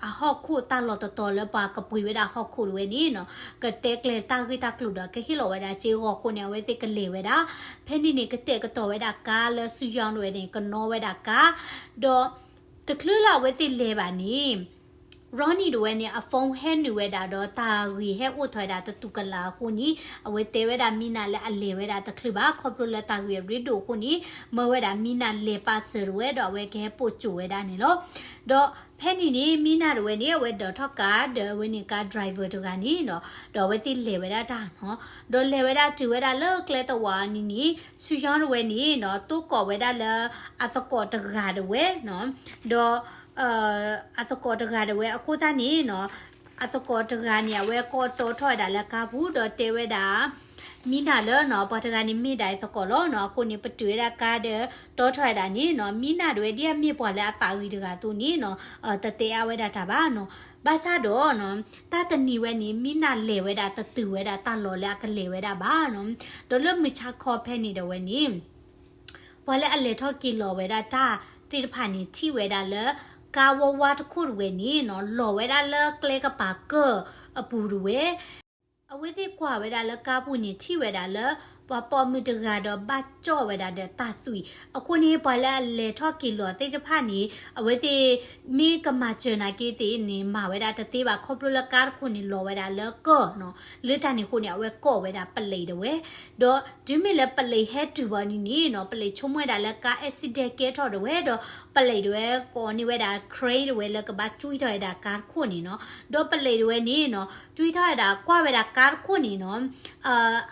အဟီၣ်ခိၣ်တၢ်လီၢ်တတီၤလၢပှၤကပှ့ၤဝဲဒၣ်ဟီၣ်ခိၣ်တဝဲန့ၣ်နီၤ ကတဲကျဲၤတၢ်ဂ့ၢ်တၢ်ကျိၤဒီးကဟ့ၣ်လီၤဝဲဒၣ်စ့အဂီၢ်အဃိန့ၣ် အဝဲသ့ၣ်ကလဲၤဝဲဒၣ်. ဖဲန့ၣ်န့ၣ် ကတဲာ်ကတီၤဝဲဒၣ်ကါလၢစူယီတဝဲန့ၣ် ကနီၣ်ဝဲဒၣ်ကါ ဒီးတချုးလၢအဝဲသ့ၣ်လဲၤဘၣ်န့ၣ် Ronnie တဝဲန့ၣ် အ phone ဟဲနုာ်ဝဲဒၣ်ဒီးတၢ်ဂ့ၢ်ဟဲအိၣ်ထီၣ်ဝဲဒၣ်တတူၢ်ကလာ်အဃိန့ၣ် အဝဲတဲဝဲဒၣ်မံနၤလၢအလဲၤဝဲဒၣ်တချုးဘၣ် ခီဖျိလၢတၢ်ဂ့ၢ်အရ့ဒိၣ်အဃိန့ၣ် မၢဝဲဒၣ်မံနၤလဲၤပာ်စၢၤတဝဲဒီးအဝဲကဟဲပိာ်ကၠိဝဲဒၣ်န့ၣ်လီၤ. ဒီးဖဲန့ၣ်န့ၣ် မံနၤတဝဲန့ၣ် အဝဲဒိးထီၣ်ကါဒီးအဝဲန့ၣ်ကါ driver တဂၤန့ၣ်ဒီး ဒီးအဝဲသ့ၣ်လဲၤဝဲဒၣ်တၢ်နီၤ ဒီးလဲၤဝဲဒၣ်တုၤဝဲဒၣ်လၢကျဲတဝာ်န့ၣ်န့ၣ် စူယီတဝဲန့ၣ်နီၤ တိၢ်ကိးဝဲဒၣ်လၢ အသကိးတဂၤတဝဲနီၤ ဒီး အသကိးတဂၤတဝဲအဃိသတးန့ၣ်နီၤ အသကိးတဂၤန့ၣ် အဝဲကိးတီထီၣ်ဝဲဒၣ်လၢကါပူၤ ဒီးတဲဝဲဒၣ် မံနၤလၢနီၤ ပှၤတဂၤန့ၣ်မ့ၢ်ဒၣ်အသကိးလီၤနီၤ အဃိန့ၣ် ပတုာ်ဝဲဒၣ်ကါဒီးတီထီၣ်ဝဲဒၣ်န့ၣ်နီၤ မံနၤတဝဲဒ်အမ့ၢ်ပှၤလၢအသးဂ့ၤတဂၤအသိးန့ၣ်နီၤ တတဲအါဝဲဒၣ်တၢ်ဘၣ်နီၤ ဘၣ်ဆၣ်ဒီးနီၤ တၢ်တနံၤဝဲန့ၣ် မံနၤလဲၤဝဲဒၣ်တတုၤဝဲဒၣ်တၢ်လီၢ်လၢအကလဲၤဝဲဒၣ်ဘၣ်နီၤ ဒီးလၢမုၢ်ဆါခီဖဲန့ၣ်ဒီးဝဲန့ၣ် ပှၤလၢအလဲၤထီၣ်က့ၤလီၤဝဲဒၣ်တၢ်သ့ၣ်တဖၣ်န့ၣ် ထံၣ်ဝဲဒၣ်လၢ ကါဝါဝါတခိၣ်တဝဲန့ၣ်နီၤ လီၤဝဲဒၣ်လၢကျဲကပၤကၢၢ်အပူၤတဝဲ အဝဲသ့ၣ်ကွၢ်ဝဲဒၣ်လၢကါပူၤန့ၣ် ထံၣ်ဝဲဒၣ်လၢ ပှၤပိာ်မုၣ်တဂၤဒီးဘၣ်ကၠီၣ်ဝဲဒၣ်ဒီးတၢ်သွံၣ်. အဃိန့ၣ် ပှၤလၢအလဲၤထီၣ်က့ၤလီၤသ့ၣ်တဖၣ်န့ၣ် အဝဲသ့ၣ်မ့ၢ်ကမၤစၢၤနာ်က့သ့ၣ်န့ၣ် မၤဝဲဒၣ်တသ့ဘၣ် ခီဖျိလၢကါတခိၣ်န့ၣ်လီၤဝဲဒၣ်လၢကၢၢ်နီၤ. လၢတၢ်န့ၣ်အဃိန့ၣ် အဝဲကိးဝဲဒၣ်ပလံးဒၣ်ဝဲ ဒီးတုၤမ့ၢ်လၢပလံးဟဲတုၤဘၣ်န့ၣ်န့ၣ်နီၤ ပလံးဆိကမိၣ်ဝဲဒၣ်လၢကါ accident ကဲထီၣ်ဒၣ်ဝဲ ဒီးပလံးဒၣ်ဝဲကိးန့ၢ်ဝဲဒၣ် crane ဒၣ်ဝဲလၢကဘၣ်ကွံထီၣ်ဝဲဒၣ်ကါတခိၣ်န့ၣ်နီၤ. ဒီးပလံးဒၣ်ဝဲန့ၣ်နီၤ ကွံထီၣ်ဝဲဒၣ် ကွၢ်ဝဲဒၣ်ကါတခိၣ်န့ၣ်နီၤ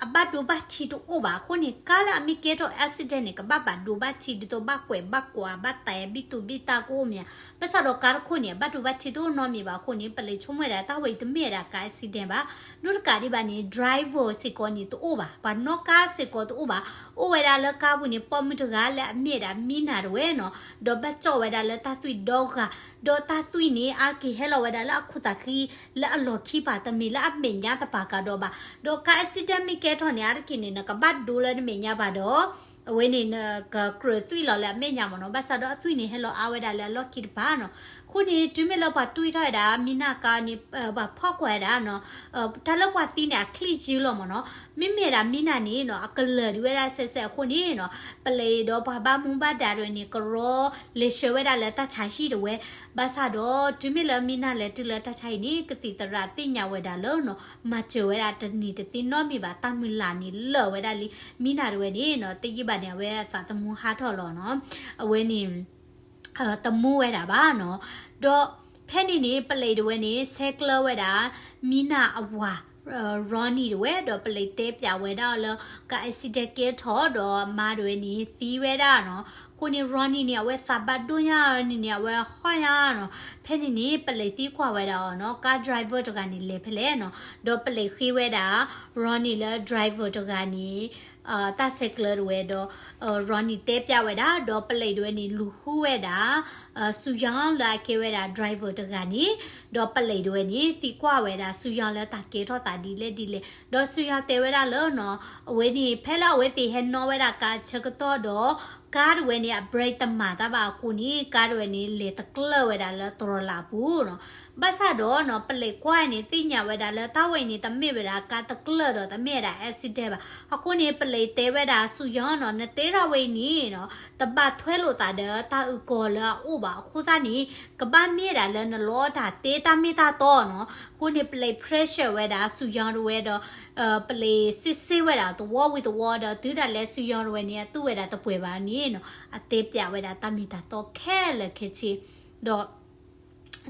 အဘၣ်ဒိဘၣ်ထံးတအိၣ်ဘၣ်အဃိန့ၣ် ကါလၢအမ့ၢ်ကဲထီၣ် accident န့ၣ် ကဘၣ်ဘၣ်ဒိဘၣ်ထံးဒ်သိးဘၣ်ကွဲးဘၣ်ကွၢ်ဘၣ်တဲာ်ဘံၣ်တူဘံၣ်တၢ်ကအိၣ်မး. ဘၣ်ဆၣ်ဒီးကါတခိၣ်န့ၣ် အဘၣ်ဒိဘၣ်ထံးတအိၣ်နီတမံၤဘၣ်အဃိန့ၣ် ပလံးဆိကမိၣ်ဝဲဒၣ်တၢ်ဝဲအံၤတမ့ၢ်ဝဲဒၣ်ကါ accident ဘၣ်. နီၢ်တကးဒံးဘၣ်န့ၣ် driver စ့ၢ်ကီးန့ၣ်တအိၣ်ဘၣ်, ပှၤနီၣ်ကါစ့ၢ်ကီးတအိၣ်ဘၣ်. အိၣ်ဝဲဒၣ်လၢကါပူၤန့ၣ် ပိာ်မုၣ်တဂၤလၢအမ့ၢ်ဝဲဒၣ် မံနၤ ဒၣ်ဝဲနီၤ, ဒီးဘၣ်ကၠီၣ်ဝဲဒၣ်လၢတၢ်သွံၣ်ဒီဂၤ, ဒီးတၢ်သွံၣ်န့ၣ် အါတက့ၢ်ဟဲလီၤဝဲဒၣ်လၢအခိၣ်သးဃံ လၢအလီၢ်ခံပၤ တမ့ၢ်လၢအမဲာ်ညါတပၤကဒီးဘၣ်. ဒီးကါ accident မ့ၢ်ကဲထီၣ်န့ၣ် အါတက့ၢ်န့ၣ် နကဘၣ်ဒိလၢနမဲာ်ညါဘၣ်ဒီး အဝဲန့ၣ်နကကြၢးသွံၣ်လီၤလၢအမဲာ်ညါမ့ၢ်နီၤ. ဘၣ်ဆၣ်ဒီးအသွံၣ်န့ၣ် ဟဲလီၤအါဝဲဒၣ်လၢအလီၢ်ခံတပၤနီၤ. အဃိန့ၣ် တုၤမ့ၢ်လၢပှၤတွံၢ်ထီၣ်ဝဲဒၣ် မံနၤကါန့ၣ် ပှၤဖီၣ်ကွၢ်ဝဲဒၣ်နီၤ, တၢ်လၢပှၤသံန့ၣ် အချံယုၢ်လီၤမ့ၢ်နီၤ. မ့မ့ၢ်ဒၣ်မံနၤန့ၣ်နီၤ အကလၢာ်ဒံးဝဲဒၣ်စဲးစဲးအဃိန့ၣ်နီၤ ပလံးဒီးပှၤဘၣ်မူဘၣ်ဒါဒၣ်ဝဲန့ၣ် ကရီလဲၤဆှၢဝဲဒၣ်လၢတၢ်ဆါဟံၣ်ဒၣ်ဝဲ. ဘၣ်ဆၣ်ဒီး တုၤမ့ၢ်လၢမံနၤလဲၤတုၤလၢတၢ်ဆါဟံၣ်န့ၣ် ကသံၣ်သရၣ်သ့ၣ်ညါဝဲဒၣ်လၢနီၤ မၤစၢၤဝဲဒၣ်တန့ၢ်တသ့နီတမံၤဘၣ်. တၢ်မုၢ်လၢ်န့ၣ်လၢာ်ဝဲဒၣ်လံ. မံနၤဒၣ်ဝဲန့ၣ်နီၤ တယံာ်ဘၣ်န့ၣ် အဝဲအသးသမူဟးထီၣ်လီၤနီၤ. အဝဲန့ၣ် တမူဝဲဒၣ်ဘၣ်နီၤ. ဒီးဖဲန့ၣ်န့ၣ် ပလံးဒၣ်ဝဲန့ၣ် ဆဲးကျၢဝဲဒၣ် မံနၤအဝၤ Ronnie ဒၣ်ဝဲ ဒီးပလံးတဲပၠးဝဲဒၣ်အီၤလၢ ကါ accident ကဲထီၣ်ဒီးအမါဒၣ်ဝဲန့ၣ် သံဝဲဒၣ်နီၤ. အဃိန့ၣ် Ronnie န့ၣ် အဝဲသးဘၣ်ဒိၣ်ညါန့ၣ်န့ၣ် အဝဲဟီၣ်ညါနီၤ. ဖဲန့ၣ်န့ၣ် ပလံးသံကွၢ်ဝဲဒၣ်အီၤနီၤ ကါ driver တဂၤန့ၣ်လဲၤဖဲလဲၣ်နီၤ. ဒီးပလံးဃ့ဝဲဒၣ် Ronnie လၢ driver တဂၤန့ၣ် တၢ်ဆဲးကျၢဒၣ်ဝဲဒီး Ronnie တဲပၠးဝဲဒၣ် ဒီးပလံးဒၣ်ဝဲန့ၣ် လူၤဃုဝဲဒၣ် စူၤယီလၢအကဲဝဲဒၣ် driver တဂၤန့ၣ်, ဒီးပလံးဒၣ်ဝဲန့ၣ် သံကွၢ်ဝဲဒၣ် စူၤယီလၢတၢ်ကဲထီၣ်သးဒ်လဲၣ်ဒ်လဲၣ်, ဒီးစူၤယီတဲဝဲဒၣ်လၢနီၤ အဝဲန့ၣ် ဖဲလၢအဝဲသ့ၣ်ဟဲနီၣ်ဝဲဒၣ်ကါအဆၢကတီၢ်ဒီး ကါဒၣ်ဝဲန့ၣ် အ brake တမၤတၢ်ဘၣ်အဃိန့ၣ် ကါဒၣ်ဝဲန့ၣ် လဲၤတကျၢၢ်ဝဲဒၣ်လၢတြီၤလးအပူၤနီၤ. ဘၣ်ဆၣ်ဒီးနီၤ ပလံးကွၢ်န့ၣ် သ့ၣ်ညါဝဲဒၣ်လၢတၢ်ဝဲအံၤန့ၣ် တမ့ၢ်ဝဲဒၣ်ကါတကျၢၢ်ဒီးတမ့ၢ်ဝဲဒၣ် accident ဘၣ်. အဃိန့ၣ် ပလံးတဲဝဲဒၣ်စူၤယီနီၤ နတဲဒၣ်ဝဲအံၤန့ၣ်နီၤ တဘၣ်ထွဲလိာ်သးဒီးတၢ်အုၣ်ကီၤလၢအအိၣ်ဘၣ်အဃိသတးန့ၣ် ကဘၣ်မ့ၢ်ဒၣ်လၢနလီတၢ်တဲတၢ်မ့ၢ်တၢ်တီနီၤ. အဃိန့ၣ် ပလံး pressure ဝဲဒၣ်စူၤယီဒၣ်ဝဲဒီး ပလံးစ့စ့ဝဲဒၣ်သဝီဝံၤသဝီဒီး တုၤဒၣ်လဲာ်စူၤယီဒၣ်ဝဲန့ၣ် အတူၢ်ဝဲဒၣ်တပှဲၤဘၣ်န့ၣ်နီၤ အတဲပၠးဝဲဒၣ်တၢ်မ့ၢ်တၢ်တီခဲလၢာ်ခဲဆ့ ဒီး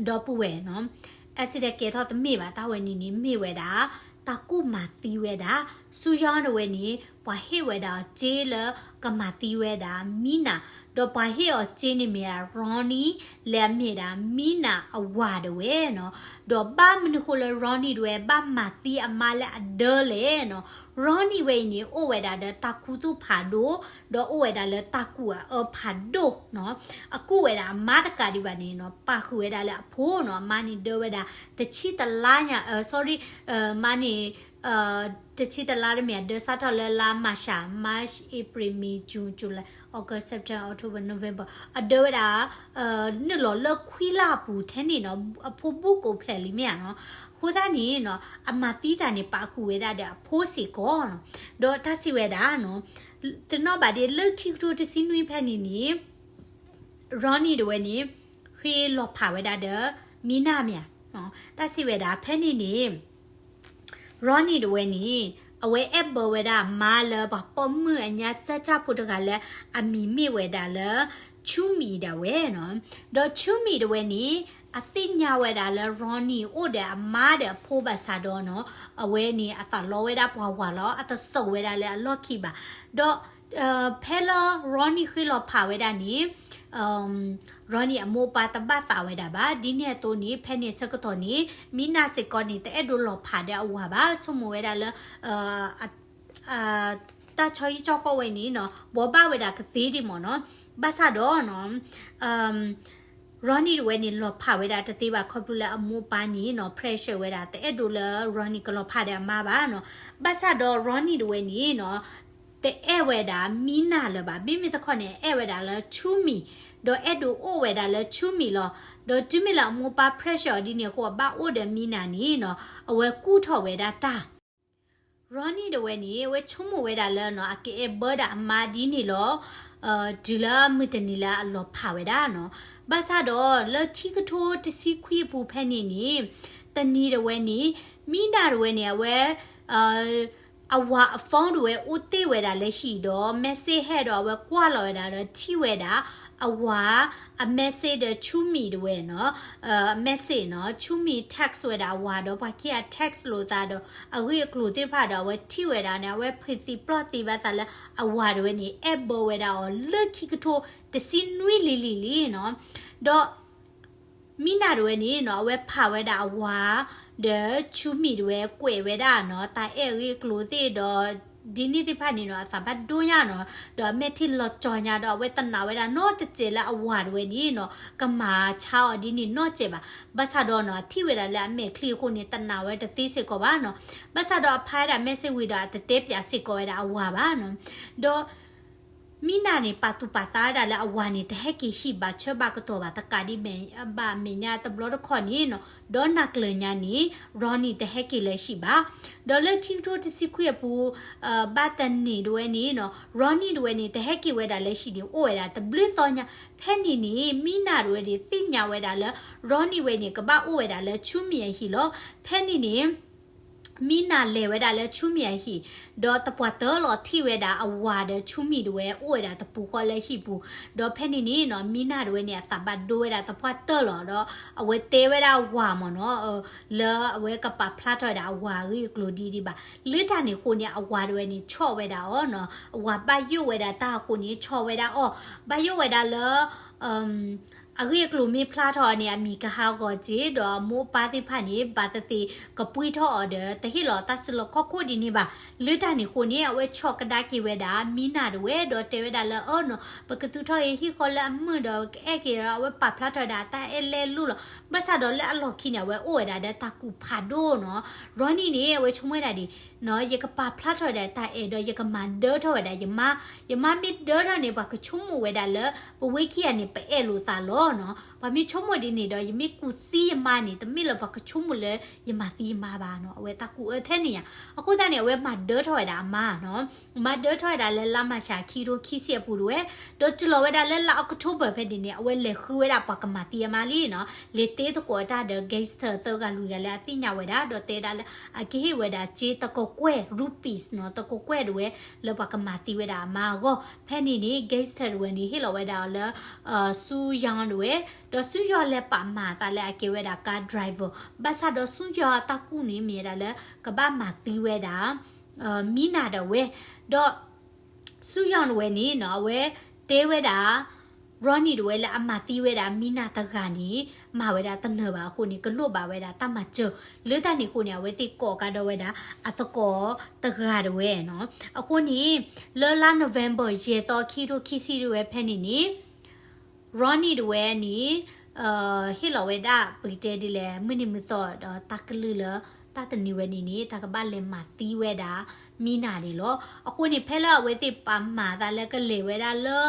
ဒီပုၢ်ဝဲၢ်နီၤ accident ကဲထီၣ်တမ့ၢ်ဘၣ် တၢ်ဝဲန့ၣ်န့ၣ် မ့ၢ်ဝဲဒၣ် တၢ်ကူၣ်မၤသံဝဲဒၣ် စူၤယီဒၣ်ဝဲန့ၣ် ပှၤဟ့ၣ်ဝဲဒၣ်အီၤစ့လၢကမၤသံဝဲဒၣ် မံနၤ, ဒီးပှၤဟ့ၣ်အီၤစ့န့ၣ်မ့ၢ်ဒၣ် Ronnie လၢအမ့ၢ်ဒၣ် မံနၤအဝၤဒၣ်ဝဲနီၤ. ဒီးဘၣ်မနုၤဃိလၢ Ronnie ဒၣ်ဝဲ ဘၣ်မၤသံအမါလၢအဒၢလဲၣ်နီၤ. Ronnie ဝဲအံၤန့ၣ် အိၣ်ဝဲဒၣ်ဒီးတၢ်ခူသူၣ်ဖးဒိၣ် ဒီးအိၣ်ဝဲဒၣ်လၢတၢ်ကူၣ်အအၢဖးဒိၣ်နီၤ. အကူၣ်ဝဲဒၣ်အမါတကးဒံးဘၣ်န့ၣ်နီၤ ပာ်ဃုာ်ဝဲဒၣ်လၢအဖိနီၤ. အမါန့ၣ်ဒၢဝဲဒၣ် တဆံတလါညါ sorry မါန့ၣ် တဆံတလါတမ့ၢ် အဒၢစးထီၣ်လၢလါ March, March, April, May, June, July, August, September, October, November အဒၢဝဲဒၣ် နုာ်လီၤလၢခွံလါအပူၤထဲန့ၣ်နီၤ အဖိဘူၣ်ကိးဖျဲးလံမ့ၢ်ဧါနီၤ. အဃိသတးန့ၣ်နီၤ အမၤသံတၢ်န့ၣ် ပာ်ဃုာ်ဝဲဒၣ်ဒီးအဖိစ့ၢ်ကီးနီၤ. ဒီးတၢ်စံးဝဲဒၣ်နီၤ တနီၣ်ဘၣ်ဒ်လၢခံကထိတဆံနွံဖဲန့ၣ်န့ၣ် Ronnie ဒၣ်ဝဲန့ၣ် ဃ့လီၤဖးဝဲဒၣ်ဒီး မံနၤမ့ၢ်ဧါ. တၢ်စံးဝဲဒၣ်ဖဲန့ၣ်န့ၣ် Ronnie ဒၣ်ဝဲန့ၣ် အဝဲအဲၣ်ဘၢဝဲဒၣ်အမါလၢပှၤပိာ်မုၣ်အညါစၢ်ကၢ်ဖိတဂၤလၢ အမံၤမ့ၢ်ဝဲဒၣ်လၢ Chumi ဒၣ်ဝဲနီၤ. ဒီး Chumi ဒၣ်ဝဲန့ၣ် အသ့ၣ်ညါဝဲဒၣ်လၢ Ronnie အိၣ်ဒီးအမါဒီးအဖိဘၣ်ဆၣ်ဒီးနီၤ အဝဲန့ၣ်အသးလီဝဲဒၣ်ပှၤဝၤလီၤ အတစိာ်ဝဲဒၣ်လၢအလီၢ်ခံဘၣ်. ဒီး ဖဲလၢ Ronnie ဃ့လီၤဖးဝဲဒၣ်န့ၣ် Ronnie အမိၢ်အပၢ်တဘၣ်သးဝဲဒၣ်ဘၣ်. ဒ်န့ၣ်အသိးန့ၣ် ဖဲန့ၣ်ဆၢကတီၢ်န့ၣ် Mina စ့ၢ်ကီးန့ၣ် တအဲၣ်ဒိးလီၤဖးဒီးအဝၤဘၣ်. ဆိကမိၣ်ဝဲဒၣ်လၢ တၢ်ဆီဟံၣ်ဆီဃီဝဲန့ၣ်နီၤ ဘိးဘၣ်ဝဲဒၣ်ကသ့ဒံးမ့ၢ်နီၤ. ဘၣ်ဆၣ်ဒီးနီၤ Ronnie တဝဲန့ၣ် လီၤဖးဝဲဒၣ်တသ့ဘၣ် ခီဖျိလၢအမိၢ်အပၢ်န့ၣ်နီၤ pressure ဝဲဒၣ် တအဲၣ်ဒိးလၢ Ronnie ကလီၤဖးဒီးအမါဘၣ်နီၤ. ဘၣ်ဆၣ်ဒီး Ronnie တဝဲန့ၣ်နီၤ တအဲၣ်ဝဲဒၣ် Mina လၢၤဘၣ်. မ့မ့ၢ်တခီန့ၣ် အဲၣ်ဝဲဒၣ်လၢ Chumi ဒီးအဲၣ်ဒိးအိၣ်ဝဲဒၣ်လၢ Chumi လီၤ. ဒီးတုၤမ့ၢ်လၢအမိၢ်အပၢ် pressure အီၤဒ်န့ၣ်အဃိ အဘၣ်အိၣ်ဒီး Mina န့ၣ်နီၤ အဝဲကူၣ်ထီၣ်ဝဲဒၣ်တၢ် Ronnie တဝဲန့ၣ် အဝဲဆိကမိၣ်ဝဲဒၣ်လၢနီၤ အကအဲၣ်ဘၢဒၣ်အမါဒ်န့ၣ်လီၤ. တုၤလၢမုၢ်တနံၤလၢအလီၤဖးဝဲဒၣ်နီၤ. ဘၣ်ဆၣ်ဒီးလၢခံကထိတဆံခွံအပူၤဖဲန့ၣ်န့ၣ် တနံၤတဝဲန့ၣ် Mina တဝဲန့ၣ် အဝဲ အဝၤအ phone တဝဲအိၣ်တ့ၢ်ဝဲဒၣ်လၢဟံၣ်ဒီး message ဟဲဒီးအဝဲကွၢ်လီၤဝဲဒၣ်ဒီးထံၣ်ဝဲဒၣ် အဝၤ အ message ဒီး Chumi တဝဲနီၤ အ message နီၤ Chumi text ဝဲဒၣ်အဝၤဒီး ပှၤခံဂၤ text လိာ်သးဒီး အဂ့ၢ်အကျိၤသ့ၣ်တဖၣ်ဒီး အဝဲထံၣ်ဝဲဒၣ်န့ၣ် အဝဲဖုးသံပျီၢ်သံဘၣ်သးလၢ အဝၤတဝဲန့ၣ် အဲၣ်ဘၢဝဲဒၣ်အီၤလၢခံကထိတဆံနွံလံၤလံၤလံနီၤ. ဒီး Mina တဝဲန့ၣ်နီၤ အဝဲဖးဝဲဒၣ်အဝၤ ဒီး Chumi တဝဲကွဲးဝဲဒၣ်နီၤ တၢ်အဲၣ်အဂ့ၢ်အကျိၤသ့ၣ်ဒီး ဒ်န့ၣ်သ့ၣ်တဖၣ်န့ၣ်နီၤ အသးဘၣ်ဒိညါနီၤ ဒီးအမဲာ်ထံလီၤကၠီၤညါဒီး အဝဲတနာ်ဝဲဒၣ်နီတစဲးလၢအဝၤတဝဲန့ၣ်နီၤ ကမၤဆါအီၤဒ်န့ၣ်နီတစဲးဘၣ်. ဘၣ်ဆၣ်ဒီးနီၤ အထံၣ်ဝဲဒၣ်လၢအမဲာ်ချံအဃိန့ၣ် တနာ်ဝဲတသ့စ့ၢ်ကီးဘၣ်နီၤ. ဘၣ်ဆၣ်ဒီးအဖးဝဲဒၣ် message ဝံၤဒီး အတတဲပၠးစ့ၢ်ကီးဝဲဒၣ်အဝၤဘၣ်နီၤ. ဒီး Mina န့ၣ် ပာ်သူၣ်ပာ်သးဝဲဒၣ်လၢအဝၤန့ၣ် တဟဲက့ၤဟံၣ်ဘၣ်ဆၢဘၣ်ကတီၢ်ဘၣ် တကးဒံးဘၣ် မဲာ်ညါတဘျီတခီၣ်န့ၣ်နီၤ ဒီးနၤကျၢၤညါန့ၣ် Ronnie တဟဲက့ၤလၢဟံၣ်ဘၣ်. ဒီးလၢခံကထိတဆံခွံအပူၤ ဘၣ်တနံၤတဝဲန့ၣ်နီၤ Ronnie တဝဲန့ၣ် တဟဲက့ၤဝဲဒၣ်လၢဟံၣ်န့ၣ် အိၣ်ဝဲဒၣ်တဘျုးသီညါ. ဖဲန့ၣ်န့ၣ် Mina တဝဲန့ၣ် သ့ၣ်ညါဝဲဒၣ်လၢ Ronnie ဝဲန့ၣ် ကဘၣ်အိၣ်ဝဲဒၣ်လၢ Chumi အဟံၣ်လီၤ. ဖဲန့ၣ်န့ၣ် Mina လဲၤဝဲဒၣ်လၢ Chumi အဟံၣ်, ဒီးသပှၢ်တၢၢ်လီၤထံၣ်ဝဲဒၣ်အဝၤဒီး Chumi တဝဲအိၣ်ဝဲဒၣ်တပူၤဃီလၢဟံၣ်ပူၤ, ဒီးဖဲန့ၣ်န့ၣ်နီၤ Mina တဝဲန့ၣ် အသးဘၣ်ဒိဝဲဒၣ်သပှၢ်တၢၢ်လီၤ, ဒီးအဝဲတဲဝဲဒၣ်ဝၤမ့ၢ်နီၤ, လၢအဝဲကပာ်ဖျါထီၣ်ဝဲဒၣ်အဝၤအဂ့ၢ်အကျိၤဒ်ဒံးဘၣ်. လၢတၢ်န့ၣ်အဃိန့ၣ် အဝၤတဝဲန့ၣ် ဆီၣ်ဝဲဒၣ်အီၤနီၤ, အဝၤဘၣ်ယိၣ်ဝဲဒၣ်တၢ်အဃိန့ၣ် ဆီၣ်ဝဲဒၣ်အီၤ, ဘၣ်ယိၣ်ဝဲဒၣ်လၢ အဂ့ၢ်အကျိၤမ့ၢ်ဖျါထီၣ်အီၤန့ၣ် အမံၤကဟးဂီၤက့ၤ, ဒီးအမိၢ်အပၢ်သ့ၣ်တဖၣ်န့ၣ် ဘၣ်သ့ၣ်သ့ၣ်ကပှံထီၣ်အီၤဒီး တဟ့ၣ်လီၤတၢ်စုလီၢ်ခီၣ်ခိၣ်ဒ်န့ၣ်ဘၣ်. လၢတၢ်န့ၣ်အဃိန့ၣ် အဝဲဆီၣ်ကဒါက့ၤဝဲဒၣ် Mina တဝဲ ဒီးတဲဝဲဒၣ်လၢ အၢနီၤ ပကသူၣ်ထီၣ်က့ၤဟံၣ်ဃီလၢအမုာ်ဒီး ကအဲၣ်က့ၤဒီး အဝဲပာ်ဖျါထီၣ်ဝဲဒၣ်အတၢ်အဲၣ်လဲလိၣ်လီၤ. ဘၣ်ဆၣ်ဒီးလၢအလီၢ်ခံန့ၣ် အဝဲအိၣ်ဝဲဒၣ်ဒီးတၢ်ကူၣ်ဖးဒိၣ်နီၤ. Ronnie န့ၣ် အဝဲဆိကမိၣ်ဝဲဒၣ်ဒ် ယကပာ်ဖျါထီၣ်ဝဲဒၣ်တၢ်အဲၣ်ဒီး ယကမၤဒၢထီၣ်ဝဲဒၣ်ယမါ, ယမါမ့ၢ်ဒၢထီၣ်န့ၣ် ပှၤကဆိကမိၣ်ဝဲဒၣ်လၢ ပဝဲခံဂၤန့ၣ် ပအဲၣ်လိာ်သးလီၤနီၤ. ပှၤမ့ၢ်ဆိကမိၣ်ဒ်န့ၣ်ဒီး ယမ့ၢ်ကူၣ်သံယမါန့ၣ် တမ့ၢ်လၢပှၤကဆိကမိၣ်လၢယမၤသံယမါဘၣ်နီၤ. အဝဲတၢ်ကူၣ်အၢထဲန့ၣ်ယါ. အဃိသတးန့ၣ် အဝဲမၤဒၢထီၣ်ဝဲဒၣ်အမါနီၤ. မၤဒၢထီၣ်ဝဲဒၣ်လၢလါမၢ်ၡးခံကထိခံဆံအပူၤတဝဲ, ဒီးတုၤလီၤဝဲဒၣ်လၢလါ October ဖဲန့ၣ်န့ၣ် အဝဲလဲၤဃုဝဲဒၣ်ပှၤကမၤသံအမါလံနီၤ. လဲၤတ့သကိးတၢ်ဒီး gangster သၢဂၤလွံၢ်ဂၤလၢအသ့ၣ်ညါဝဲဒၣ် ဒီးတဲဒၣ်လၢ အကဟ့ၣ်ဝဲဒၣ်စ့တကကွဲၢ် rupees နီၤ, တကကွဲၢ်တဝဲ လၢပှၤကမၤသံဝဲဒၣ်အမါအဂီၢ်. ဖဲန့ၣ်န့ၣ် gangster တဝဲန့ၣ် ဟ့ၣ်လီၤဝဲဒၣ်အီၤလၢ စူယီၣ်တဝဲ, ဒီးစူယီၣ်လဲၤပာ်မၤအသးလၢအကဲဝဲဒၣ် car driver. ဘၣ်ဆၣ်ဒီးစူယီၣ်အတၢ်ကူၣ်န့ၣ်မ့ၢ်ဝဲဒၣ်လၢ ကဘၣ်မၤသံဝဲဒၣ် Mina တဝဲ, ဒီး စူယီၣ်တဝဲန့ၣ်နီၤ အဝဲတဲဝဲဒၣ် Ronnie တဝဲလၢအမၤသံဝဲဒၣ် Mina တဂၤန့ၣ် မၤဝဲဒၣ်တနၢၤဘၣ်အဃိန့ၣ် ကလိၣ်ဘၣ်ဝဲဒၣ်တၢ်မၤစၢၤ. လၢတၢ်န့ၣ်အဃိန့ၣ် အဝဲသ့ၣ်ကိးကဒီးဝဲဒၣ် အသကိးတဂၤတဝဲနီၤ. အဃိန့ၣ် လၢလါ November ယဲၢ်သီ ခံကထိခံဆံတဝဲဖဲန့ၣ်န့ၣ် Ronnie တဝဲန့ၣ် ဟ့ၣ်လီၤဝဲဒၣ် ပကတဲဒ်လဲၣ် မုၢ်နံၤမုၢ်သီဒီးတၢ်ကလုၢ်လၢ တၢ်တနံၤဝဲန့ၣ်န့ၣ် တၢ်ကဘၣ်လဲၤမၤသံဝဲဒၣ် Mina န့ၣ်လီၤ. အဃိန့ၣ် ဖဲလၢအဝဲသ့ၣ်ပာ်မၤသးလၢကလဲၤဝဲဒၣ်လၢ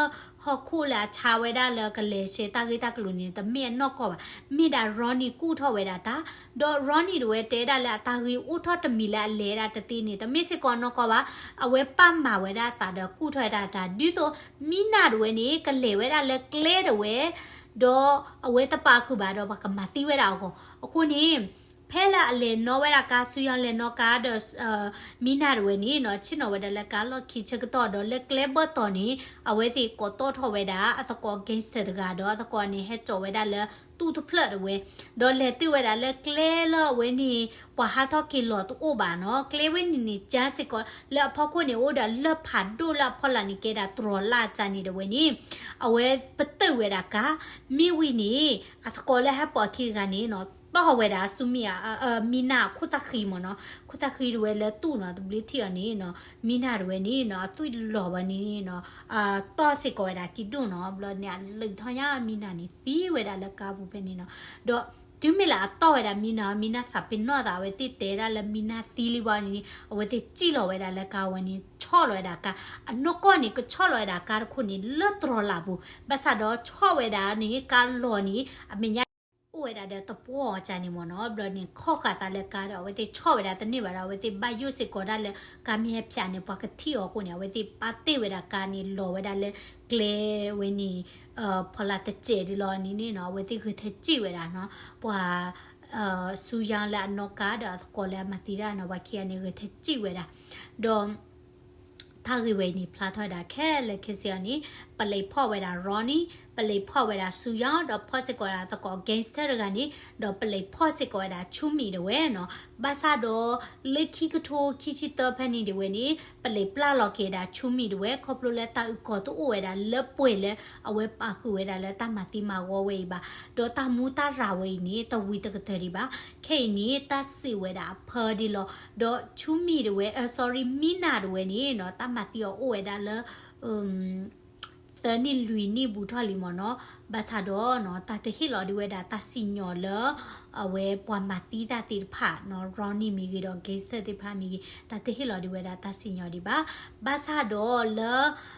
ဟီၣ်ခိၣ်လၢအဆါဝဲဒၣ်လၢကလဲၤဆှၢတၢ်ဂ့ၢ်တၢ်ကျိၤန့ၣ် တမ့ၢ်အနီၢ်ကီၢ်ဘၣ်. မ့ၢ်ဒၣ် Ronnie ကူၣ်ထီၣ်ဝဲဒၣ်တၢ်, ဒီး Ronnie တဝဲတဲဒၣ်လၢအတၢ်ဂ့ၢ်အိၣ်ထီၣ်တမံၤလၢအလဲၤဒၣ်တသ့န့ၣ် တမ့ၢ်စ့ၢ်ကီးနီၢ်ကီၢ်ဘၣ်. အဝဲပာ်မၤဝဲဒၣ်အသးဒီးကူၣ်ထီၣ်ဝဲဒၣ်တၢ် ဒ်သိး Mina တဝဲန့ၣ် ကလဲၤဝဲဒၣ်လၢကျဲတဝဲ ဒီးအဝဲတပာ်ဃုာ်ဘၣ်ဒီးပှၤကမၤသံဝဲဒၣ်အဂီၢ်. အဃိန့ၣ် ဖဲလၢအလဲၤနီၣ်ဝဲဒၣ်ကါ စူယီၣ်လဲၤနီၣ်ကါဒီး Mina တဝဲန့ၣ်နီၤ ဆ့ၣ်နီၤဝဲဒၣ်လၢကါလီၢ်ခံဆၢကတီၢ်ဒီးလၢကျဲဘၢၣ်တီၤန့ၣ် အဝဲသ့ၣ်ကိးတီၢ်ထီၣ်ဝဲဒၣ် အသကိး gangster တဂၤဒီးအသကိးန့ၣ် ဟဲစိာ်ဝဲဒၣ်လၢတူၢ်တဖျၢၣ်တဝဲ ဒီးလဲၤတုၤဝဲဒၣ်လၢကျဲလၢအဝဲန့ၣ် ပှၤဟးထီၣ်က့ၤလီၤတအိၣ်ဘၣ်နီၤ. ကျဲဝဲန့ၣ်န့ၣ် ကၠါစ့ၢ်ကီး လၢအဖီခိၣ်န့ၣ် အိၣ်ဒီးလၢၢ်ဖးဒိၣ်လၢအဖီလာ်န့ၣ် ကဲဒၣ်တြီၤလၢ်ကၠါန့ၣ်တဝဲန့ၣ် အဝဲပတုာ်ဝဲဒၣ်ကါ မ့ၢ်ဝံၤန့ၣ် အသကိးလၢဟဲပိာ်အခံတဂၤန့ၣ်နီၤ တီၢ်ဝဲဒၣ်ဆူမ့ၢ် Mina အခိၣ်သၣ်ဃံမ့ၢ်နီၤ, ခိၣ်သၣ်ဃံတဝဲလၢတူၢ်နီၤ တဘျုးထံၣ်အီၤန့ၣ်နီၤ Mina တဝဲန့ၣ်နီၤ အသွံၣ်လီၤဝဲန့ၣ်နီၤ တီၢ်စ့ၢ်ကီးဝဲဒၣ်ကံဒိၣ်နီၤ ဘျီန့ၣ် အလုၢ်ထီၣ်ညါ Mina န့ၣ် သံဝဲဒၣ်လၢကါပူၤဖဲန့ၣ်နီၤ, ဒီးတုၤမ့ၢ်လၢအတီၢ်ဝဲဒၣ် Mina, Mina သးပ့ၤနီၣ်သး အဝဲသ့ၣ်တဲဒၣ်လၢ Mina သံလံဘၣ်န့ၣ် အဝဲသ့ၣ်စံၣ်လီၤဝဲဒၣ်လၢကါဝဲန့ၣ် ဆီၣ်လီၤဝဲဒၣ်ကါ, အနီၢ်ကီၢ်န့ၣ် ကဆီၣ်လီၤဝဲဒၣ်ကါတခိၣ်န့ၣ် လၢတြီၤလၢ်ပူၤ, ဘၣ်ဆၣ်ဒီးဆီၣ်ဝဲဒၣ်န့ၣ် ကါလီၤန့ၣ် အမဲာ်ညါ အိၣ်ဝဲဒၣ်ဒီးသပှၢ်အီၤကန့ၣ်မ့ၢ်နီၤ, ဘျီန့ၣ် ခီဃာ်သးလၢကါဒီး အဝဲသ့ၣ်ဆီၣ်ဝဲဒၣ်တန့ၢ်ဘၣ်ဒီး အဝဲသ့ၣ်ဘၣ်ယိၣ်စ့ၢ်ကီးဒၣ်လၢ ကါမ့ၢ်ဟဲဖၠးန့ၣ် ပှၤကထံၣ်အီၤအဃိန့ၣ် အဝဲသ့ၣ်ပာ်တ့ၢ်ဝဲဒၣ်ကါန့ၣ် လီၤဝဲဒၣ်လၢကျဲဝဲန့ၣ် ဖီလာ်တစဲးဒ်လီၤန့ၣ်န့ၣ်နီၤ, အဝဲသ့ၣ်ဂဲၤထၢၣ်စံၣ်ဝဲဒၣ်နီၤ, ပှၤ စူယါလၢအနီၢ်ကါဒီးအသကိးလၢအမၤသံတၢ်နီၤ, ပှၤခံဂၤန့ၣ်ဂဲၤထၢၣ်စံၣ်ဝဲဒၣ်, ဒီး တၢ်ဂ့ၢ်ဝဲအံၤန့ၣ် ဖျါထီၣ်ဝဲဒၣ်ခဲလၢာ်ခဲဆ့အီၤန့ၣ် ပလံးဖီၣ်ဝဲဒၣ် Ronnie, ပလံးဖီၣ်ဝဲဒၣ် စူယါ ဒီးဖီၣ်စ့ၢ်ကီးဝဲဒၣ်သကိး gangster တဂၤန့ၣ်, ဒီးပလံးဖီၣ်စ့ၢ်ကီးဝဲဒၣ် ဆူမံၤ ဒၣ်ဝဲနီၤ, ဘၣ်ဆၣ်ဒီး လၢခံကထိခံဆံသၢဖဲန့ၣ်ဒၣ်ဝဲန့ၣ် ပလံးပျၢ်လီၤက့ၤဒၣ် ဆူမံၤ ဒၣ်ဝဲ ခီဖျိလၢတၢ်အုၣ်ကီၤတအိၣ်ဝဲဒၣ်လၢပှဲၤလၢ အဝဲပာ်ဃုာ်ဝဲဒၣ်လၢတၢ်မၤသံမၤဝီဝဲအံၤဘၣ်, ဒီးတၢ်မူတၢ်ရၤဝဲအံၤန့ၣ် တဝံၤတကတၢၢ်ဒံးဘၣ်, ခဲအံၤန့ၣ် တၢ်စံးဝဲဒၣ်အဖၢဒ်လီၤ, ဒီးဆူမံၤ ဒၣ်ဝဲ အ sorry မံနၤ ဒၣ်ဝဲန့ၣ်နီၤ တၢ်မၤသံအီၤအိၣ်ဝဲဒၣ်လၢ သၢနံၣ်လွံၢ်နံၣ်ဘူးထီၣ်လံမ့ၢ်နီၤ, ဘၣ်ဆၣ်ဒီးနီၤ တၢ်တဟ့ၣ်လီၤဒံးဝဲဒၣ်တၢ်စံၣ်ညီၣ်လၢ အဝဲပှၤမၤသံတၢ်သ့ၣ်တဖၣ်နီၤ Ronnie မ့ၢ်ဂ့ၤဒီး gangster သ့ၣ်တဖၣ်မ့ၢ်ဂ့ၤ တၢ်တဟ့ၣ်လီၤဒံးဝဲဒၣ်တၢ်စံၣ်ညီၣ်ဒံးဘၣ်, ဘၣ်ဆၣ်ဒီးလၢ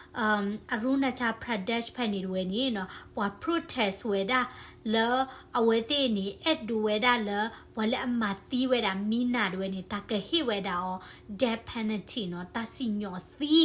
Arunachal Pradesh ဖဲန့ၣ်ဒၣ်ဝဲန့ၣ်နီၤ ပှၤ protest ဝဲဒၣ်လၢ အဝဲသ့ၣ်န့ၣ် အဲၣ်ဒိးဝဲဒၣ်လၢ ပှၤလၢအမၤသံဝဲဒၣ်မံနၤ ဒၣ်ဝဲန့ၣ် တၢ်ကဟ့ၣ်ဝဲဒၣ်အီၤ death penalty နီၤ တၢ်စံၣ်ညီၣ်သံ,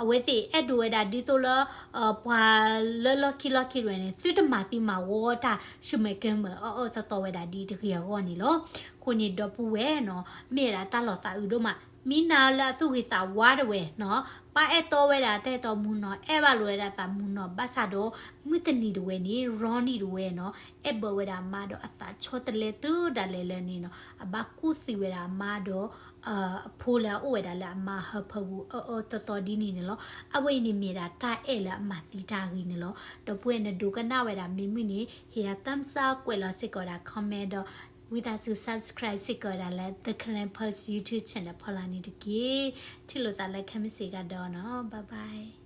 အဝဲသ့ၣ်အဲၣ်ဒိးဝဲဒၣ်ဒ်သိးလၢ ပှၤလၢလီၢ်ခံလီၢ်ခံ ဒၣ်ဝဲန့ၣ် သုတမၤသံမၤဝီတၢ် ဆူမဲာ်ကဲမဲာ်အၢအၢသီသီဝဲဒၣ်ဒ်တဂ့ၤအဂီၢ်န့ၣ်လီၤ. အဃိန့ၣ် ဒီပုၢ်ဝဲၢ်နီၤ မ့ၢ်ဝဲဒၣ်တၢ်လီၤသးအုးဒိၣ်မး, မံနၤလၢအသူၣ်ဂ့ၤသးဝါ ဒၣ်ဝဲနီၤ ပာ်အဲၣ်တီဝဲဒၣ်တၢ်အဲၣ်တီမူနီၤ အဲၣ်ဘၣ်လိာ်ဝဲဒၣ်သးမူနီၤ, ဘၣ်ဆၣ်ဒီး မုၢ်တနံၤဒၣ်ဝဲန့ၣ် Ronnie ဒၣ်ဝဲနီၤ အဲၣ်ဘၢဝဲဒၣ်အမါဒီးအသးဆီတလဲတုၤဒၣ်လဲာ်လၢန့ၣ်နီၤ အဘၣ်ကူၣ်သံဝဲဒၣ်အမါဒီး အဖိလၢအအိၣ်ဝဲဒၣ်လၢအမါဟၢဖၢပူၤအၢအၢသီသီဒ်န့ၣ်န့ၣ်လီၤ. အဝဲအံၤန့ၣ်မ့ၢ်ဒၣ်တၢ်အဲၣ်လၢအမၤသံတၢ်အဂ့ၢ်န့ၣ်လီၤ. ဒီပုၢ်ဝဲၢ်နဒိကနၣ်ဝဲဒၣ်မ့ၢ်မုာ်န့ၣ် ဟ့ၣ်ယၤ thumbs up ကွဲးလီၤစ့ၢ်ကီးဝဲဒၣ် comment ဒီး ဝံသးစူၤ subscribe စ့ၢ်ကီးဝဲဒၣ်လၢ The Karen Post YouTube channel ဖီလာ်န့ၣ်တက့ၢ်. ထံၣ်လိာ်သးလၢခဲမုၢ်ဆ့ၣ်ကဒီးနီၤ bye bye.